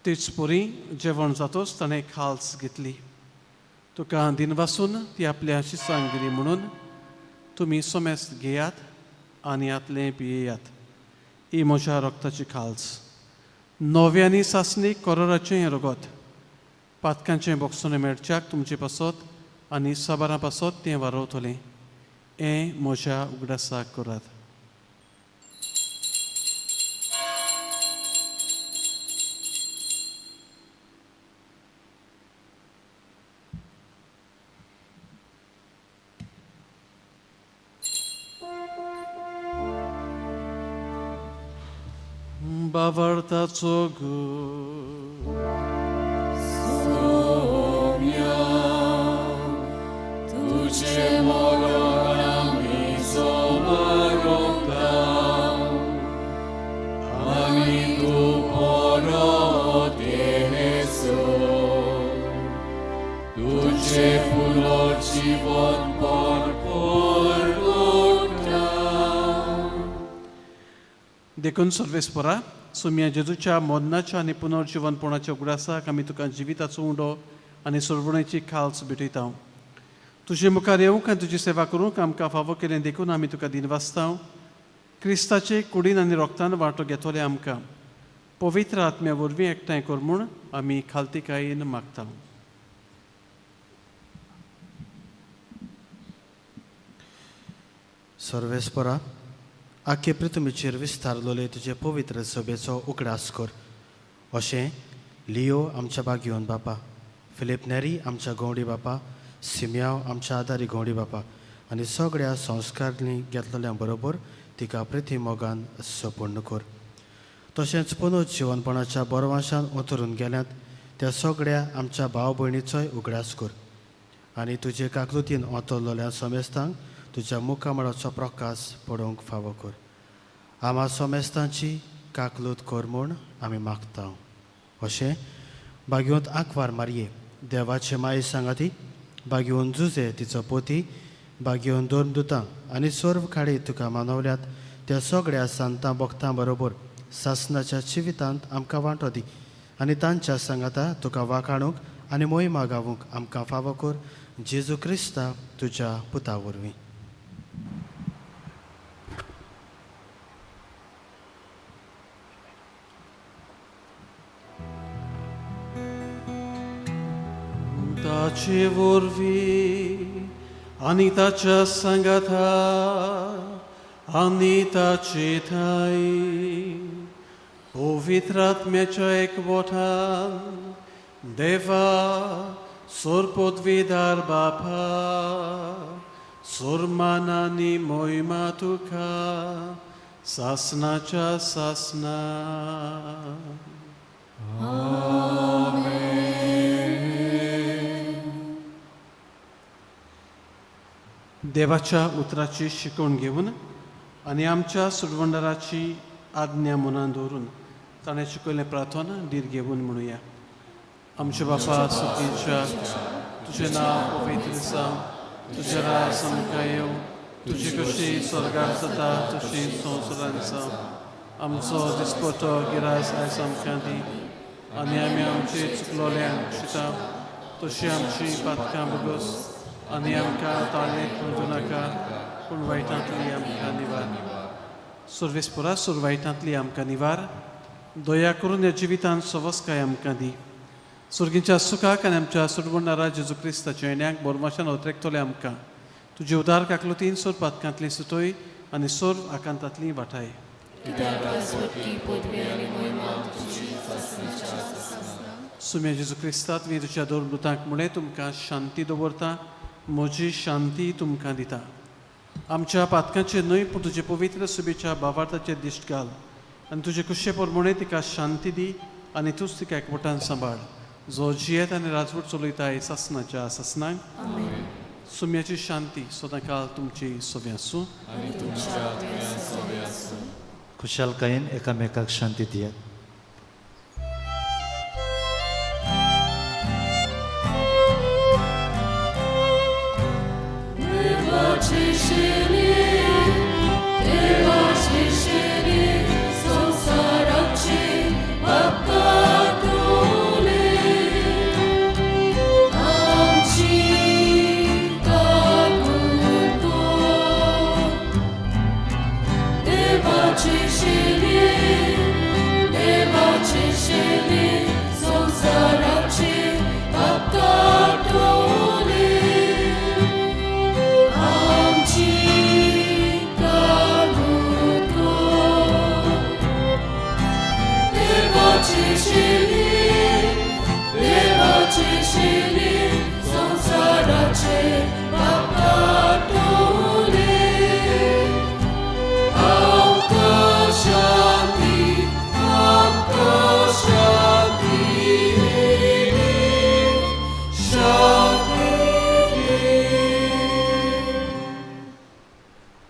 तेच परी जेवण जातोच ताणें खाल्स घेतली. तुका दिनवासून ती आपल्या शिसांक दिली म्हणून तुमी समेस्त घेयात आनी आतलें पियेयात. ही म्हज्या रक्ताची खाल्स, नव्यानी सासणी करोराचें हें रगत, पातकांचें बोगसणें मेळच्याक तुमचे पासत आनी साबारां पासत तें वारवतलें. हें म्हज्या उगडासाक करात. बाबार्थाचो गूण सोम्या तुझे मरण आमी समरोता आनी तूं परत येसो तुझे पुनर्जीवनपण परगटा. देखून सर्वेस्परा सोम्या जेजूच्या मरणाच्या आनी पुनर्जिवनपणाच्या उगडासाक आमी तुका जिविताचो उंडो आनी सरवणेची खाल्स भेटयता. तुजे मुखार येवंक आनी तुजी सेवा करूंक आमकां फावो केलें देखून आमी तुका दिनवासता. क्रिस्ताचे कुडीन आनी रोगतान वांटो घेतले आमकां पवित्र आत्म्या वरवीं एकठांय कर म्हूण आमी खालतीकायेन मागता. सर्वेस्परा आखे पृथ्वीचेर विस्तारलोले तुजे पवित्र सभेचो उगडास कर. अशें लियो आमच्या बागयोन बापा, फिलीप नेरी आमच्या गौडी बापा, सिमयाव आमच्या आदारी गौडी बापा आनी सगळ्या संस्कारांनी घेतलेल्या बरोबर तिका प्रिती मोगान सपूर्ण कर. तशेंच पुनर्जिवनपणाच्या बरवाशान उतरून गेल्यात त्या सगळ्या आमच्या भाव भयणीचोय उगडास कर आनी तुजे काकलुतीन ओतरलेल्या समेस्तांक तुज्या मुखामळाचो प्रकाश पडोवंक फावो कर. आमा समेस्तांची काकलूत कर म्हूण आमी मागता. अशें बागयोंत आंकवार मारये देवाचे माये सांगाती, बागयोन जुजे तिचो पोती, बागयोन दोन दुतां आनी सर्व खाडी तुका मानवल्यात त्या सगळ्या सांतां भक्तां बरोबर सासनाच्या जिवितांत आमकां वांटो दी आनी तांच्या सांगाता तुका वाखाणूंक आनी मोहिमा गावूंक आमकां फावो कर. जेजू क्रिस्ता तुज्या पुता वरवीं. ताचे वरवीं आनी ताच्या सांगाता आनी ताचे ठांय पवित्र आत्म्याच्या एकवटान देवा सोरपोतविदार बापा सोरमानानी मोहिमा तुका सासनाच्या सासना. देवाच्या उतराची शिकवण घेवन आनी आमच्या सुडवंडराची आज्ञा मनान दवरून ताणें शिकयलें प्रार्थना धीर घेवन म्हणुया. आमच्या बापा सुखीच्या, तुजें नांव पवित्र जावं, तुजें राज आमकां येवं, तुजी कशी स्वर्गार जाता तशी संवसारांत जावं. आमचो दिसपटो गिरास आयज आमकां दी आनी आमी आमची चुकलोल्यांक शिता तशी आमची पातकां भोगोस आनी आमकां ताळणेक पडूं नाका पूण वायटांतली आमकां निवार. सुर्वेसपुरा सुर वायटांतली आमकां निवार. दया करून ह्या जिवितांत सवस्काय आमकां दी. सुर्गींच्या सुखाक आनी आमच्या सुरवणारा जेजू क्रिस्ताच्या येण्याक बोरमाशान उतरेकतले आमकां तुजे उदार काकलुतीन सोर पातकांतली सुतोय आनी सोर आकांतांतली वाटाय. सुम्या जेजू क्रिस्तात तुवें तुज्या दोन मुळे तुमकां शांती दवरता, म्हजी शांती तुमकां दिता. आमच्या पातकांचे न्हय पूण तुजे पवित्र सुबेच्या बावार्थाचे दिश्ट घाल आनी तुजे कुशे प्रमाणे तिका शांती दी आनी तूंच तिका एकवटान सांबाळ, जो जियेत आनी राजवट चलयता सासनाच्या सासनाक. सुम्याची शांती सदांकाल तुमची सोबी आसूं. खुशालकायेन एकामेकाक शांती दियात.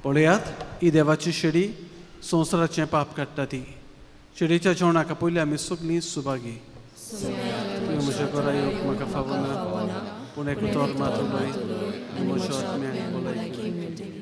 पळयात, ही देवाची शेडी संवसाराचें पाप काडटा ती. शेडीच्या जेवणाक पयलीं आमी सगळीं सुभागी. तुवें म्हज्या घरा येवंक म्हाका फावना, पूण एक उतर मात उलय आनी म्हज्या आत्म्याक भलायकी मेळटली.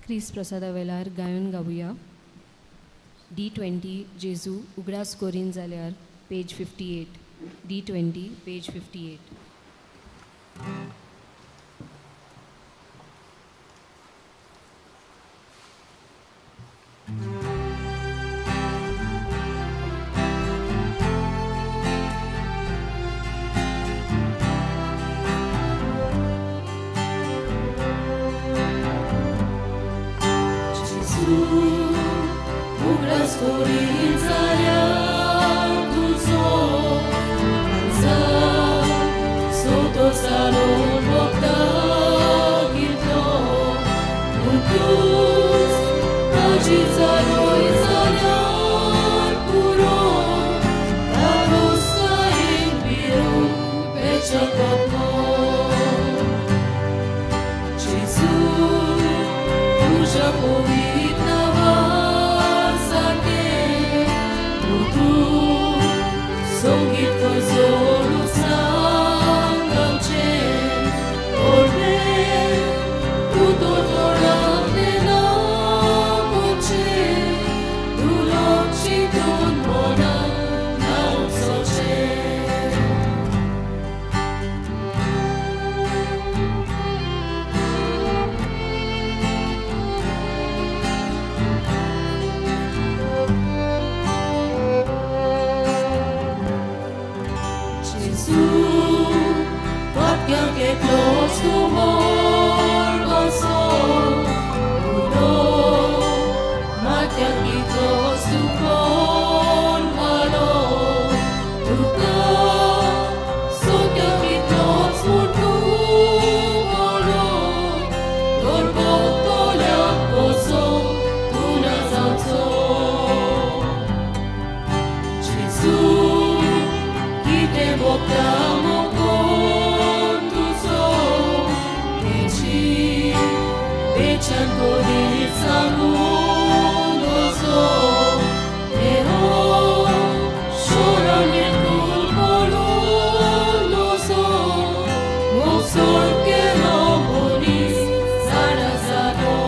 क्रिस प्रसादा वेलार गायन गावया. D20 जेजू उगडास कोरीन जाल्यार पेज 58. D20 page 58. सत्याक एकलोच तूं मोर कसो उलो मात्याक कितलोच तूं कोण घालो तुका सत्याक इतलोच म्हूण तूं बरो तर भोगतल्याक कसो तूं ना जावचो जेजू कितें भोगता मोगोन तुजो तेजी बेचन कोणीच सांगूं नजो देहो शोरण बिलकुल पडूं नजो मोग सोड केलो मनीस जाणा जालो.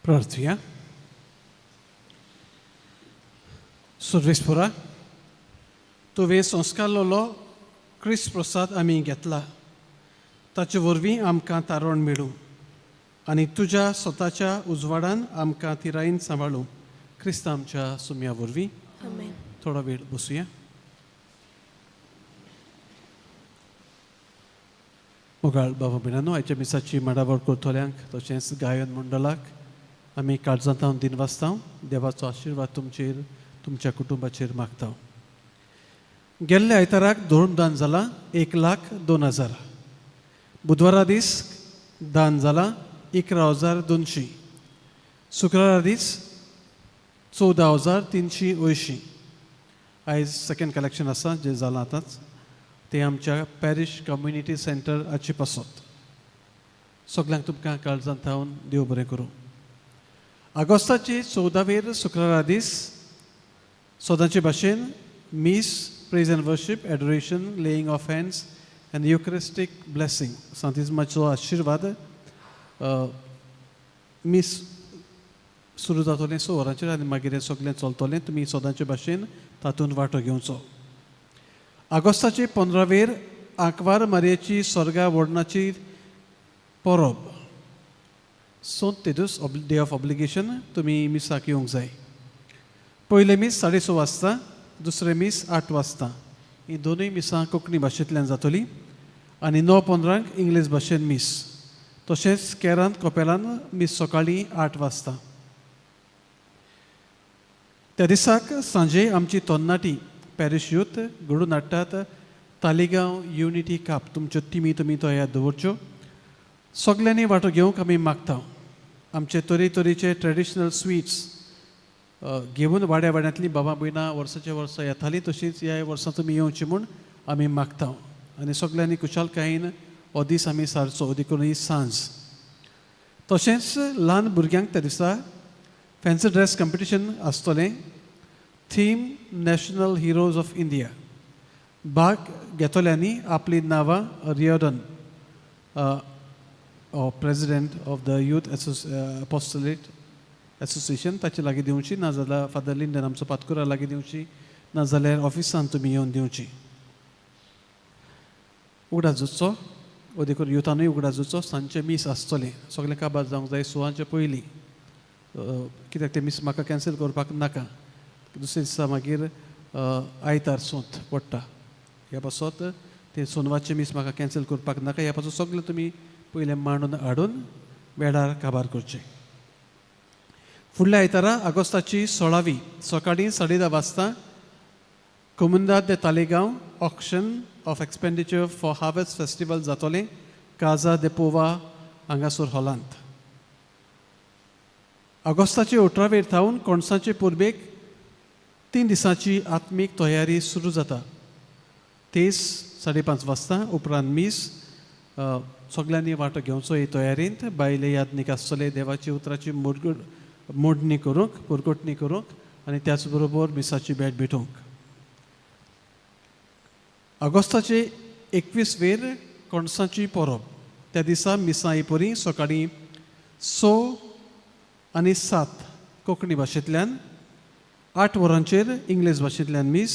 प्रार्थुया. सुर्वेस्पुरा, तुवें संस्कारलोलो क्रिस्त प्रसाद आमी घेतला, ताचे वरवीं आमकां तारण मेळूं आनी तुज्या स्वताच्या उजवाडान आमकां तिरायेन सांबाळूं, क्रिस्त आमच्या सुम्या वरवीं. आमेन. थोडो वेळ बसुया. मोगाळ बाबा भयणांनो, आयच्या मिसाची माडावळ करतल्यांक तशेंच गायन मंडळाक आमी काळजांत दिन वाचता. देवाचो आशिर्वाद तुमचेर, तुमच्या कुटुंबाचेर मागता. गेल्ल्या आयताराक धर्मदान जाला 1,02,000. बुधवारा दीस दान जाला 11,200. शुक्रारा दीस 14,380. आयज सेकंड कलेक्शन आसा जें जालां आतांच, तें आमच्या पॅरिश कम्युनिटी सेंटर हाचे पासत. सगल्यांक तुमकां काळजांत थावन देव बरें करूं. आगोस्ताचे 14वेर शुक्रारा दीस सदांचे भाशेन मीस, praise and worship, adoration, laying of hands and Eucharistic blessing, सांतिज्माचो आशिर्वाद. मीस सुरू जातलें 6 वरांचेर आनी मागीर हें सगळें चलतलें. तुमी सदांचे भाशेन तातूंत वांटो घेवचो. आगोस्ताचे 15वेर आंकवार मारयेची स्वर्गा वर्णाची परब. सोत तेदूस डे ऑफ ऑब्लिगेशन तुमी मिसाक येवंक जाय. पयलें मीस 6:30 वाजता, दुसरें मीस 8 वाजता. ही दोनूय मिसां कोंकणी भाशेंतल्यान जातली आनी 9:15 इंग्लीश भाशेन मीस. तशेंच केरांत कोपेलान मीस सकाळीं 8 वाजता. त्या दिसाक सांजे आमची तोन्नाटी पॅरिश यूथ घडून हाडटात तालिगांव युनिटी काप. तुमच्यो टिमी तुमी तयार दवरच्यो. सगल्यांनी वांटो घेवंक आमी मागता. आमचे तरेतरेचे ट्रेडिशनल स्वीट्स घेवन वाड्या वाड्यांतलीं बाबा भयणां वर्साच्या वर्सा येतालीं, तशींच ह्या वर्सा तुमी येवची म्हूण आमी मागता आनी सगल्यांनी खुशालकायेन हो दीस आमी सारचो, देखून ही सांज. तशेंच ल्हान भुरग्यांक त्या दिसा फॅन्सी ड्रेस कॉम्पिटिशन आसतलें. Theme national heroes of India. भाग घेतल्यांनी आपली नांवां Riordan, president of the youth apostolate association, ताचे लागीं दिवची, नाजाल्यार फादर लिंडन आमचो पातकुरा लागीं दिवची, नाजाल्यार ऑफिसान तुमी येवन दिवची. उगडास जावचो, देखून युथानूय उगडास जावचो, सांजचें मीस आसतलें. सगळें काबार जावंक जाय सुवांचे पयलीं, कित्याक तें मीस म्हाका कॅन्सल करपाक नाका. दुसरे दिसा मागीर आयतार सोंत पडटा. ह्या पासत तें सोनवाचें मीस म्हाका कॅन्सल करपाक नाका. ह्या पासत सगळें तुमी पयलें मांडून हाडून वेळार काबार करचें. फुडल्या आयतारा ऑगस्टाची 16वी सकाळीं 10:30 वाजता Comunidade de Taleigao auction of expenditure for harvest festival जातलें काजा दे पोवा हांगासर हॉलांत. ऑगस्टाचे 18वेर थावन कोणसाचे पुर्बेक 3 दिसांची आत्मीक तयारी सुरू जाता. तेस 5:30 वाजता उपरांत मीस. सगल्यांनी वांटो घेवचो हे तयारेंत. बायले यादनीक आसतले देवाची उतराची मोडगड मोडणी करूंक, पुरगोटणी करूंक आनी त्याच बरोबर मिसाची भेट भेटोवंक. ऑगस्टाचे 21वेर कोणसाची परब. त्या दिसा मिसां ही परी: सकाळीं 6 आनी 7 कोंकणी भाशेंतल्यान, 8 वरांचेर इंग्लीश भाशेंतल्यान मीस.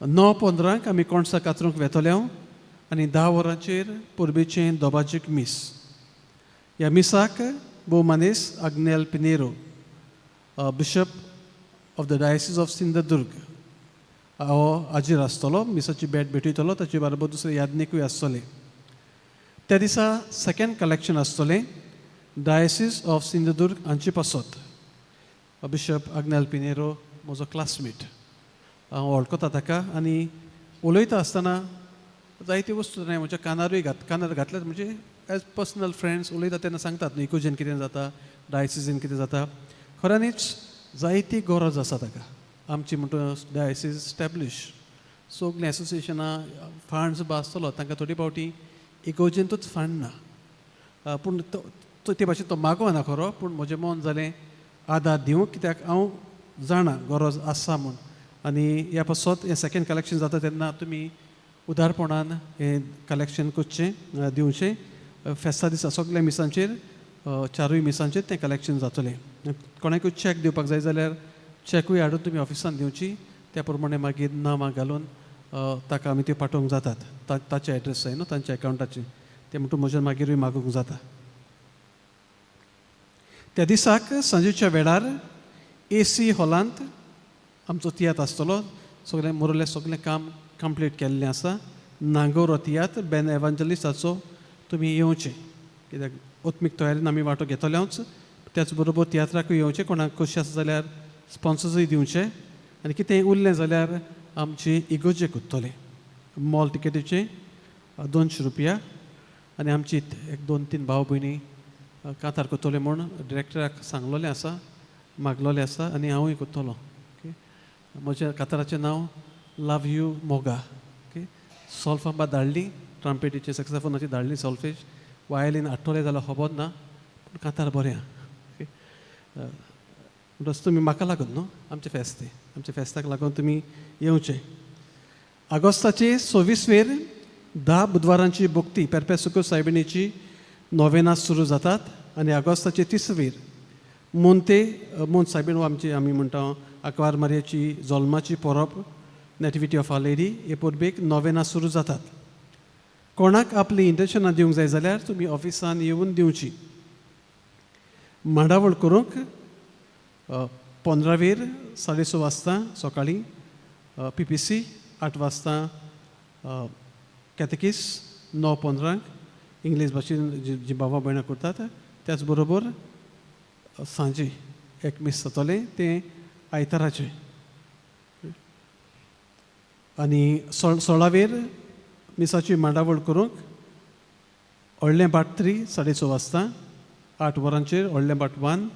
9:15 आमी कोणसा कातरूंक वेतले आनी 10 वरांचेर परबेचें दोबाजीक मीस. ह्या मिसाक भोवमानेस Agnel Pinheiro, bishop of the diocese of Sindhudurg, हो हाजीर आसतलो. मिसाची भेट भेटयतलो. ताचे बरोबर दुसरे यादनिकूय आसतले. त्या दिसा सेकंड कलेक्शन आसतलें डायसीस ऑफ सिंधुदुर्ग हांचे पासत. बिशप आग्नेल पिनेरो म्हजो क्लासमेट. हांव वळखता ताका आनी उलयता आसतना जायत्यो वस्तू ताणें म्हज्या कानारूय घात कानार घातल्यात. म्हणजे एज पर्सनल फ्रेंड्स उलयता तेन्ना सांगतात न्हय, इगर्जेन कितें जाता, डायसिसीन कितें जाता. खऱ्यांनीच जायती गरज आसा ताका. आमची म्हणटा डायसीस स्टॅब्लिश, सगलीं एसोसिएशनां फंड्स आसतलो तांकां. थोडी फावटी इगर्जेंतूच फंड ना, पूण तो ते भाशेन तो मागोना खरो, पूण म्हजें मन जालें आदार दिवंक, कित्याक हांव जाणा गरज आसा म्हूण. आनी ह्या पासत हें सेकेंड कलेक्शन जाता तेन्ना तुमी उदारपणान हें कलेक्शन करचें, दिवचें. फेस्ता दिसा सगल्या मिसांचेर, चारूय मिसांचेर तें कलेक्शन जातलें. कोणाकूय चॅक दिवपाक जाय जाल्यार चॅकूय हाडून तुमी ऑफिसान दिवची. त्या प्रमाणे मागीर नांवां घालून ताका आमी त्यो पाठोवंक जातात. ताचे एड्रेस जाय न्हू तांच्या एकावंटाचे, ते म्हणटू म्हज्यान मागीरूय मागूंक जाता. त्या दिसाक सांजेच्या वेळार ए सी हॉलांत आमचो तियात्र आसतलो. सगळें मोरले सगळें काम कंप्लीट केल्लें आसा. नांगोर हो तियात्र बेन एवांजलिस्टाचो. तुमी येवचें, कित्याक आत्मीक तयारीन आमी वांटो घेतलेच, त्याच बरोबर तियात्राकूय येवचें. कोणाक कशी आसा जाल्यार स्पॉन्सर्सूय दिवचे आनी कितेंय उरलें जाल्यार आमची इगर्जेक उरतलें. मोल टिकेटीचे 200 रुपया आनी आमची एक दोन तीन भाव भयणी कांतार करतले म्हूण डिरेक्टराक सांगलोलें आसा, मागलोलें आसा आनी हांवूय करतलो. ओके, म्हज्या काताराचें नांव लव you Moga. Okay, सॉल्फां धाडली, ट्रांपेटीचे सक्साफोनाची धाडली सॉल्फेज, वायलीन आठवलें जाल्यार खबर ना, पूण कांतार बरें आहा. ओके, म्हणटच तुमी म्हाका लागून न्हू, आमचें फेस्त तें, आमच्या फेस्ताक लागून तुमी येवचें. आगोस्ताचे 26वेर 10 बुधवारांची भक्ती पेरपेसुको सायबिणीची नोवेनां सुरू जातात आनी आगोस्ताचे 30वेर मोंते मोंत सायबीण हो आमची आमी म्हणटा आकवार मारयेची जल्माची परब, नॅटिविटी ऑफ our lady, हे परबेक नोवेनां सुरू जातात. कोणाक आपली इंटेन्शनां दिवंक जाय जाल्यार तुमी ऑफिसान येवन दिवची. मांडावळ करूंक 15वेर 6:30 वाजता सकाळीं PPC, 8 वाजता कॅथेकीस, 9:15 इंग्लीश भाशेन जी जी बाबा भयणां करतात. त्याच बरोबर सांजे एक मीस जातलें तें आयताराचें आनी 16वेर मिसाची मांडावळ करूंक व्हडलें बाट 3 6:30 वाजता, 8 वरांचेर व्हडलें बाट 1,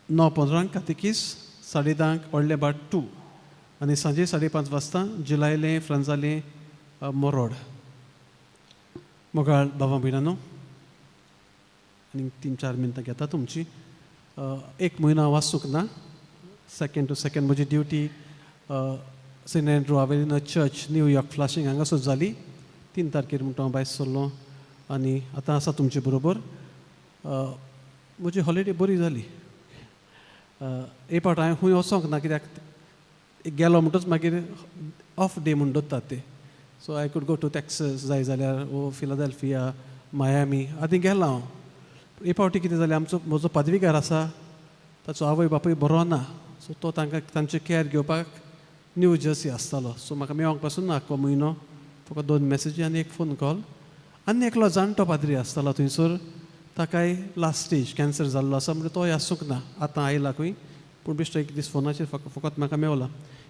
9:15 कातिकीस, 10:30 व्हडलें बाट 2 आनी सांजे 5:30 वाजता जुलायलें फ्रांजालें मोरोड. मोगाळ बाबा भयणानो, आनी 3-4 मिनटां घेता तुमची. एक म्हयनो हांव वाचूंक ना, सेकेंड टू सेकेंड म्हजी duty Saint Andrew Avelino church New York Flushing हांगासर जाली. 3 तारखेर म्हणटा हांव भायर सरलो आनी आतां आसा तुमचे बरोबर. म्हजी हॉलिडे बरी जाली. एक फावट हांवें खूंय वचोंक ना, कित्याक गेलो म्हणटच मागीर ऑफ डे म्हूण दवरतात ते. So I could go to Texas जाय जाल्यार वो फिलाडेल्फिया, मायामी आदी गेलो हांव. एक फावटी कितें जालें, आमचो म्हजो पदवीकार आसा ताचो आवय बापूय बरो ना, सो तो तांकां तांचे कॅर घेवपाक न्यू जर्सी आसतालो. सो म्हाका मेवोंक पासून ना आख्खो म्हयनो, फकत 2 मॅसेजी आनी एक फोन कॉल. आनी एकलो जाणटो पाद्री आसतालो थंयसर, ताकाय लास्ट स्टेज कॅन्सर जाल्लो आसा म्हणजे तोय आसूंक ना, आतां आयला खंय, पूण बेश्टो एक दीस फोनाचेर फकत म्हाका मेवला.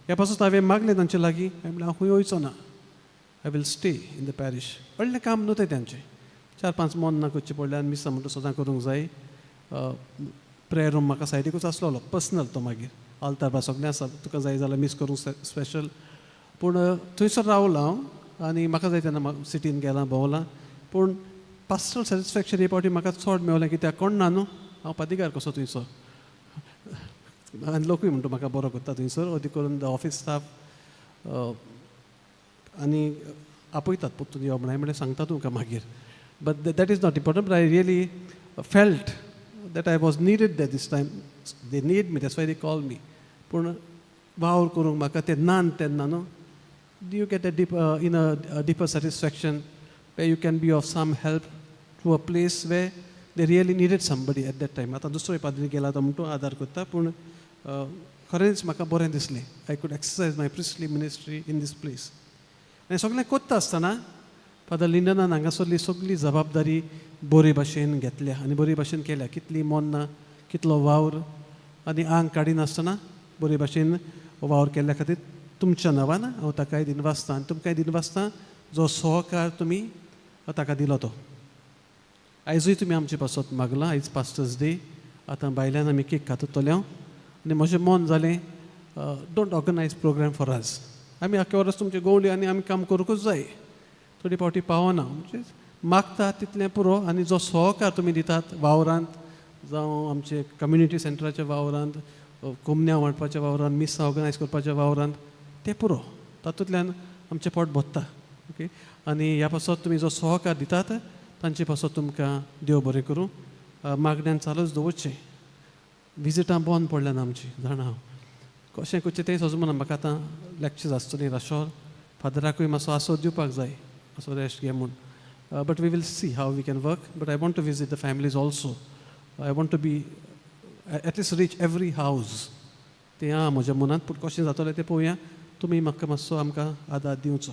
ह्या पासून हांवें मागलें तांचे लागीं, हांवें म्हणलें हांव खंय वयचो ना, I will stay in the parish. व्हडलें काम न्हू तें तांचें, 4-5 मोन्नां करचीं पडल्यां आनी मिसां म्हणटा सदां करूंक जाय. प्रेयर रूम म्हाका सायडीकूच आसलेलो पर्सनल, तो मागीर आल्तार बा सगळें आसा, तुका जाय जाल्यार मीस करूंक स्पेशल. पूण थंयसर रावलो हांव आनी म्हाका जाय तेन्ना सिटीन गेलां भोंवलां. पूण पास्टरल सॅटिस्फॅक्शन हे फावटी म्हाका चड मेवलें, कित्याक कोण ना न्हू, हांव पादिगार कसो थंयसर आनी लोकूय म्हणटा म्हाका बरो करता थंयसर, अदी करून the office staff आनी आपयतात परतून यो म्हण. हांवें म्हणलें सांगता तुमकां मागीर, but that is not important. But I really felt that I was needed that this time, they need me, that's why they call me. पूण वावर करूंक म्हाका तें ना तेन्ना न्हू, you get a deep in a deeper satisfaction where you can be of some help to a place where they really needed somebody at that time. आतां दुसरो पाद्री गेला तो म्हणटो आदार करता, पूण खरेंच म्हाका बरें दिसलें, I could exercise my priestly ministry in this place. आनी सगळें करता आसतना फादर लिंडनान हांगासरली सगळी जबाबदारी बरे भाशेन घेतल्या आनी बरे भाशेन केल्या. कितली मोन्नां, कितलो वावर आनी आंग काडिनासतना बरे भाशेन वावर केल्ल्या खातीर तुमच्या नांवान हांव ताकाय दिनवासता आनी तुमकांय दिनवासता जो सहकार तुमी ताका दिलो तो. आयजूय तुमी आमचे पासत मागलां, आयज पास्टर्स डे, आतां भायल्यान आमी केक खातले हांव आनी म्हजें मन जालें, don't organise program for us. आमी आख्खे वर्स तुमचे गोवली आनी आमी काम करूंकूच जाय, थोडी फावटी पावना, म्हणजे मागता तितलें पुरो. आनी जो सहकार तुमी दितात वावरांत, जावं आमचे कम्युनिटी सेंटराच्या वावरांत, कोमन्या वांटपाच्या वावरांत, मिसां ऑर्गनायज करपाच्या वावरांत, तें पुरो, तातूंतल्यान आमचें पोट भरता. ओके, आनी ह्या पासत तुमी जो सहकार दितात तांचे पासत तुमकां देव बरें करूं. मागण्यान चालूच दवरचें, विजिटां बंद पडल्यान आमची, जाणा हांव कशें करचें तें सजमना म्हाका. आतां लॅक्चर्स आसतलीं राशोल, फादराकूय मातसो आसो दिवपाक जाय, मातसो रेस्ट घे म्हूण. But we will see how we can work. But I want to visit the families also, I want to be at least reach every house, तें आहा म्हज्या मनांत, पूण कशें जातलें तें पळोवया. तुमी म्हाका मातसो आमकां आदार दिवचो.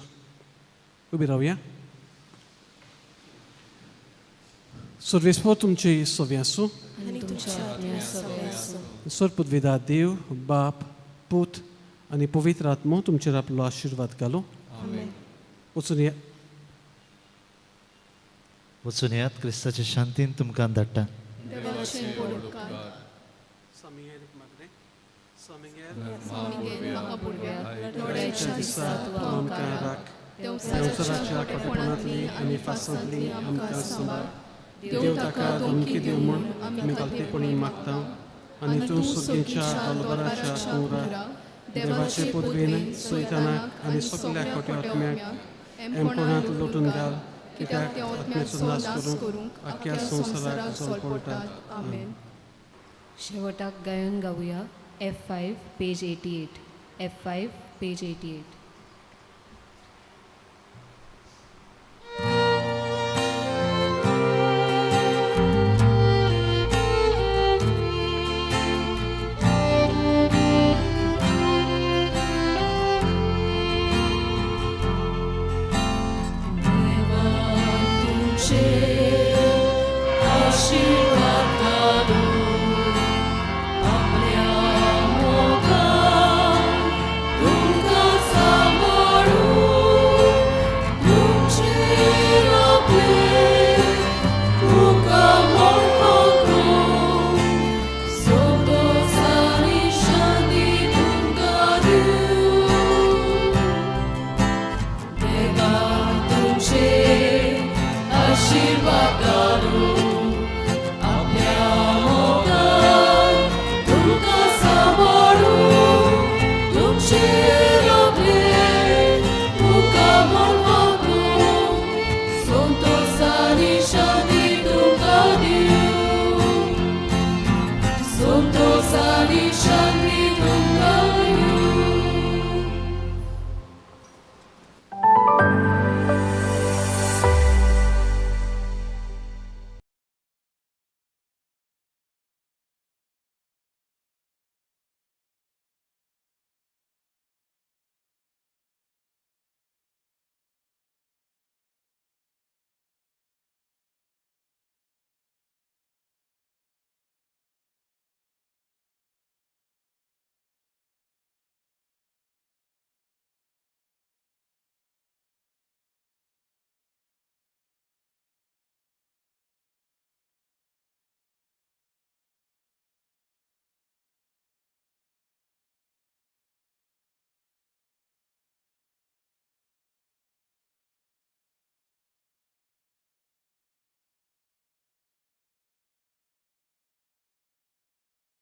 उबी रावया. सर्वेस्पोर तुमचे सवे आसूं. सरपुदविदा देव बाप पूत आनी पवित्र आत्मो तुमचेर आपलो आशिर्वाद घालूं. वचून या. वचून येयात, क्रिस्ताचे शांतीन तुमकां धाडटा. देवसराच्या कोटेपणांतली आनी फासांतली आमकां सांबाळ. देव ताका धमकी दिव म्हूण आमी कालतेपणी मागता आनी तूं सुगीच्या दलबराच्या कुंवरा देवाचे पदवेन सैतानाक आनी सगल्या खोट्या आत्म्याक एमपणांत लोटून घाल, कित्याक आत्म्याचो नाश करूंक आख्ख्या संवसाराक जळपडटात. आमेन. शेवटाक गायन गावया F5 page 88, F5 page 88. आनी शक्त.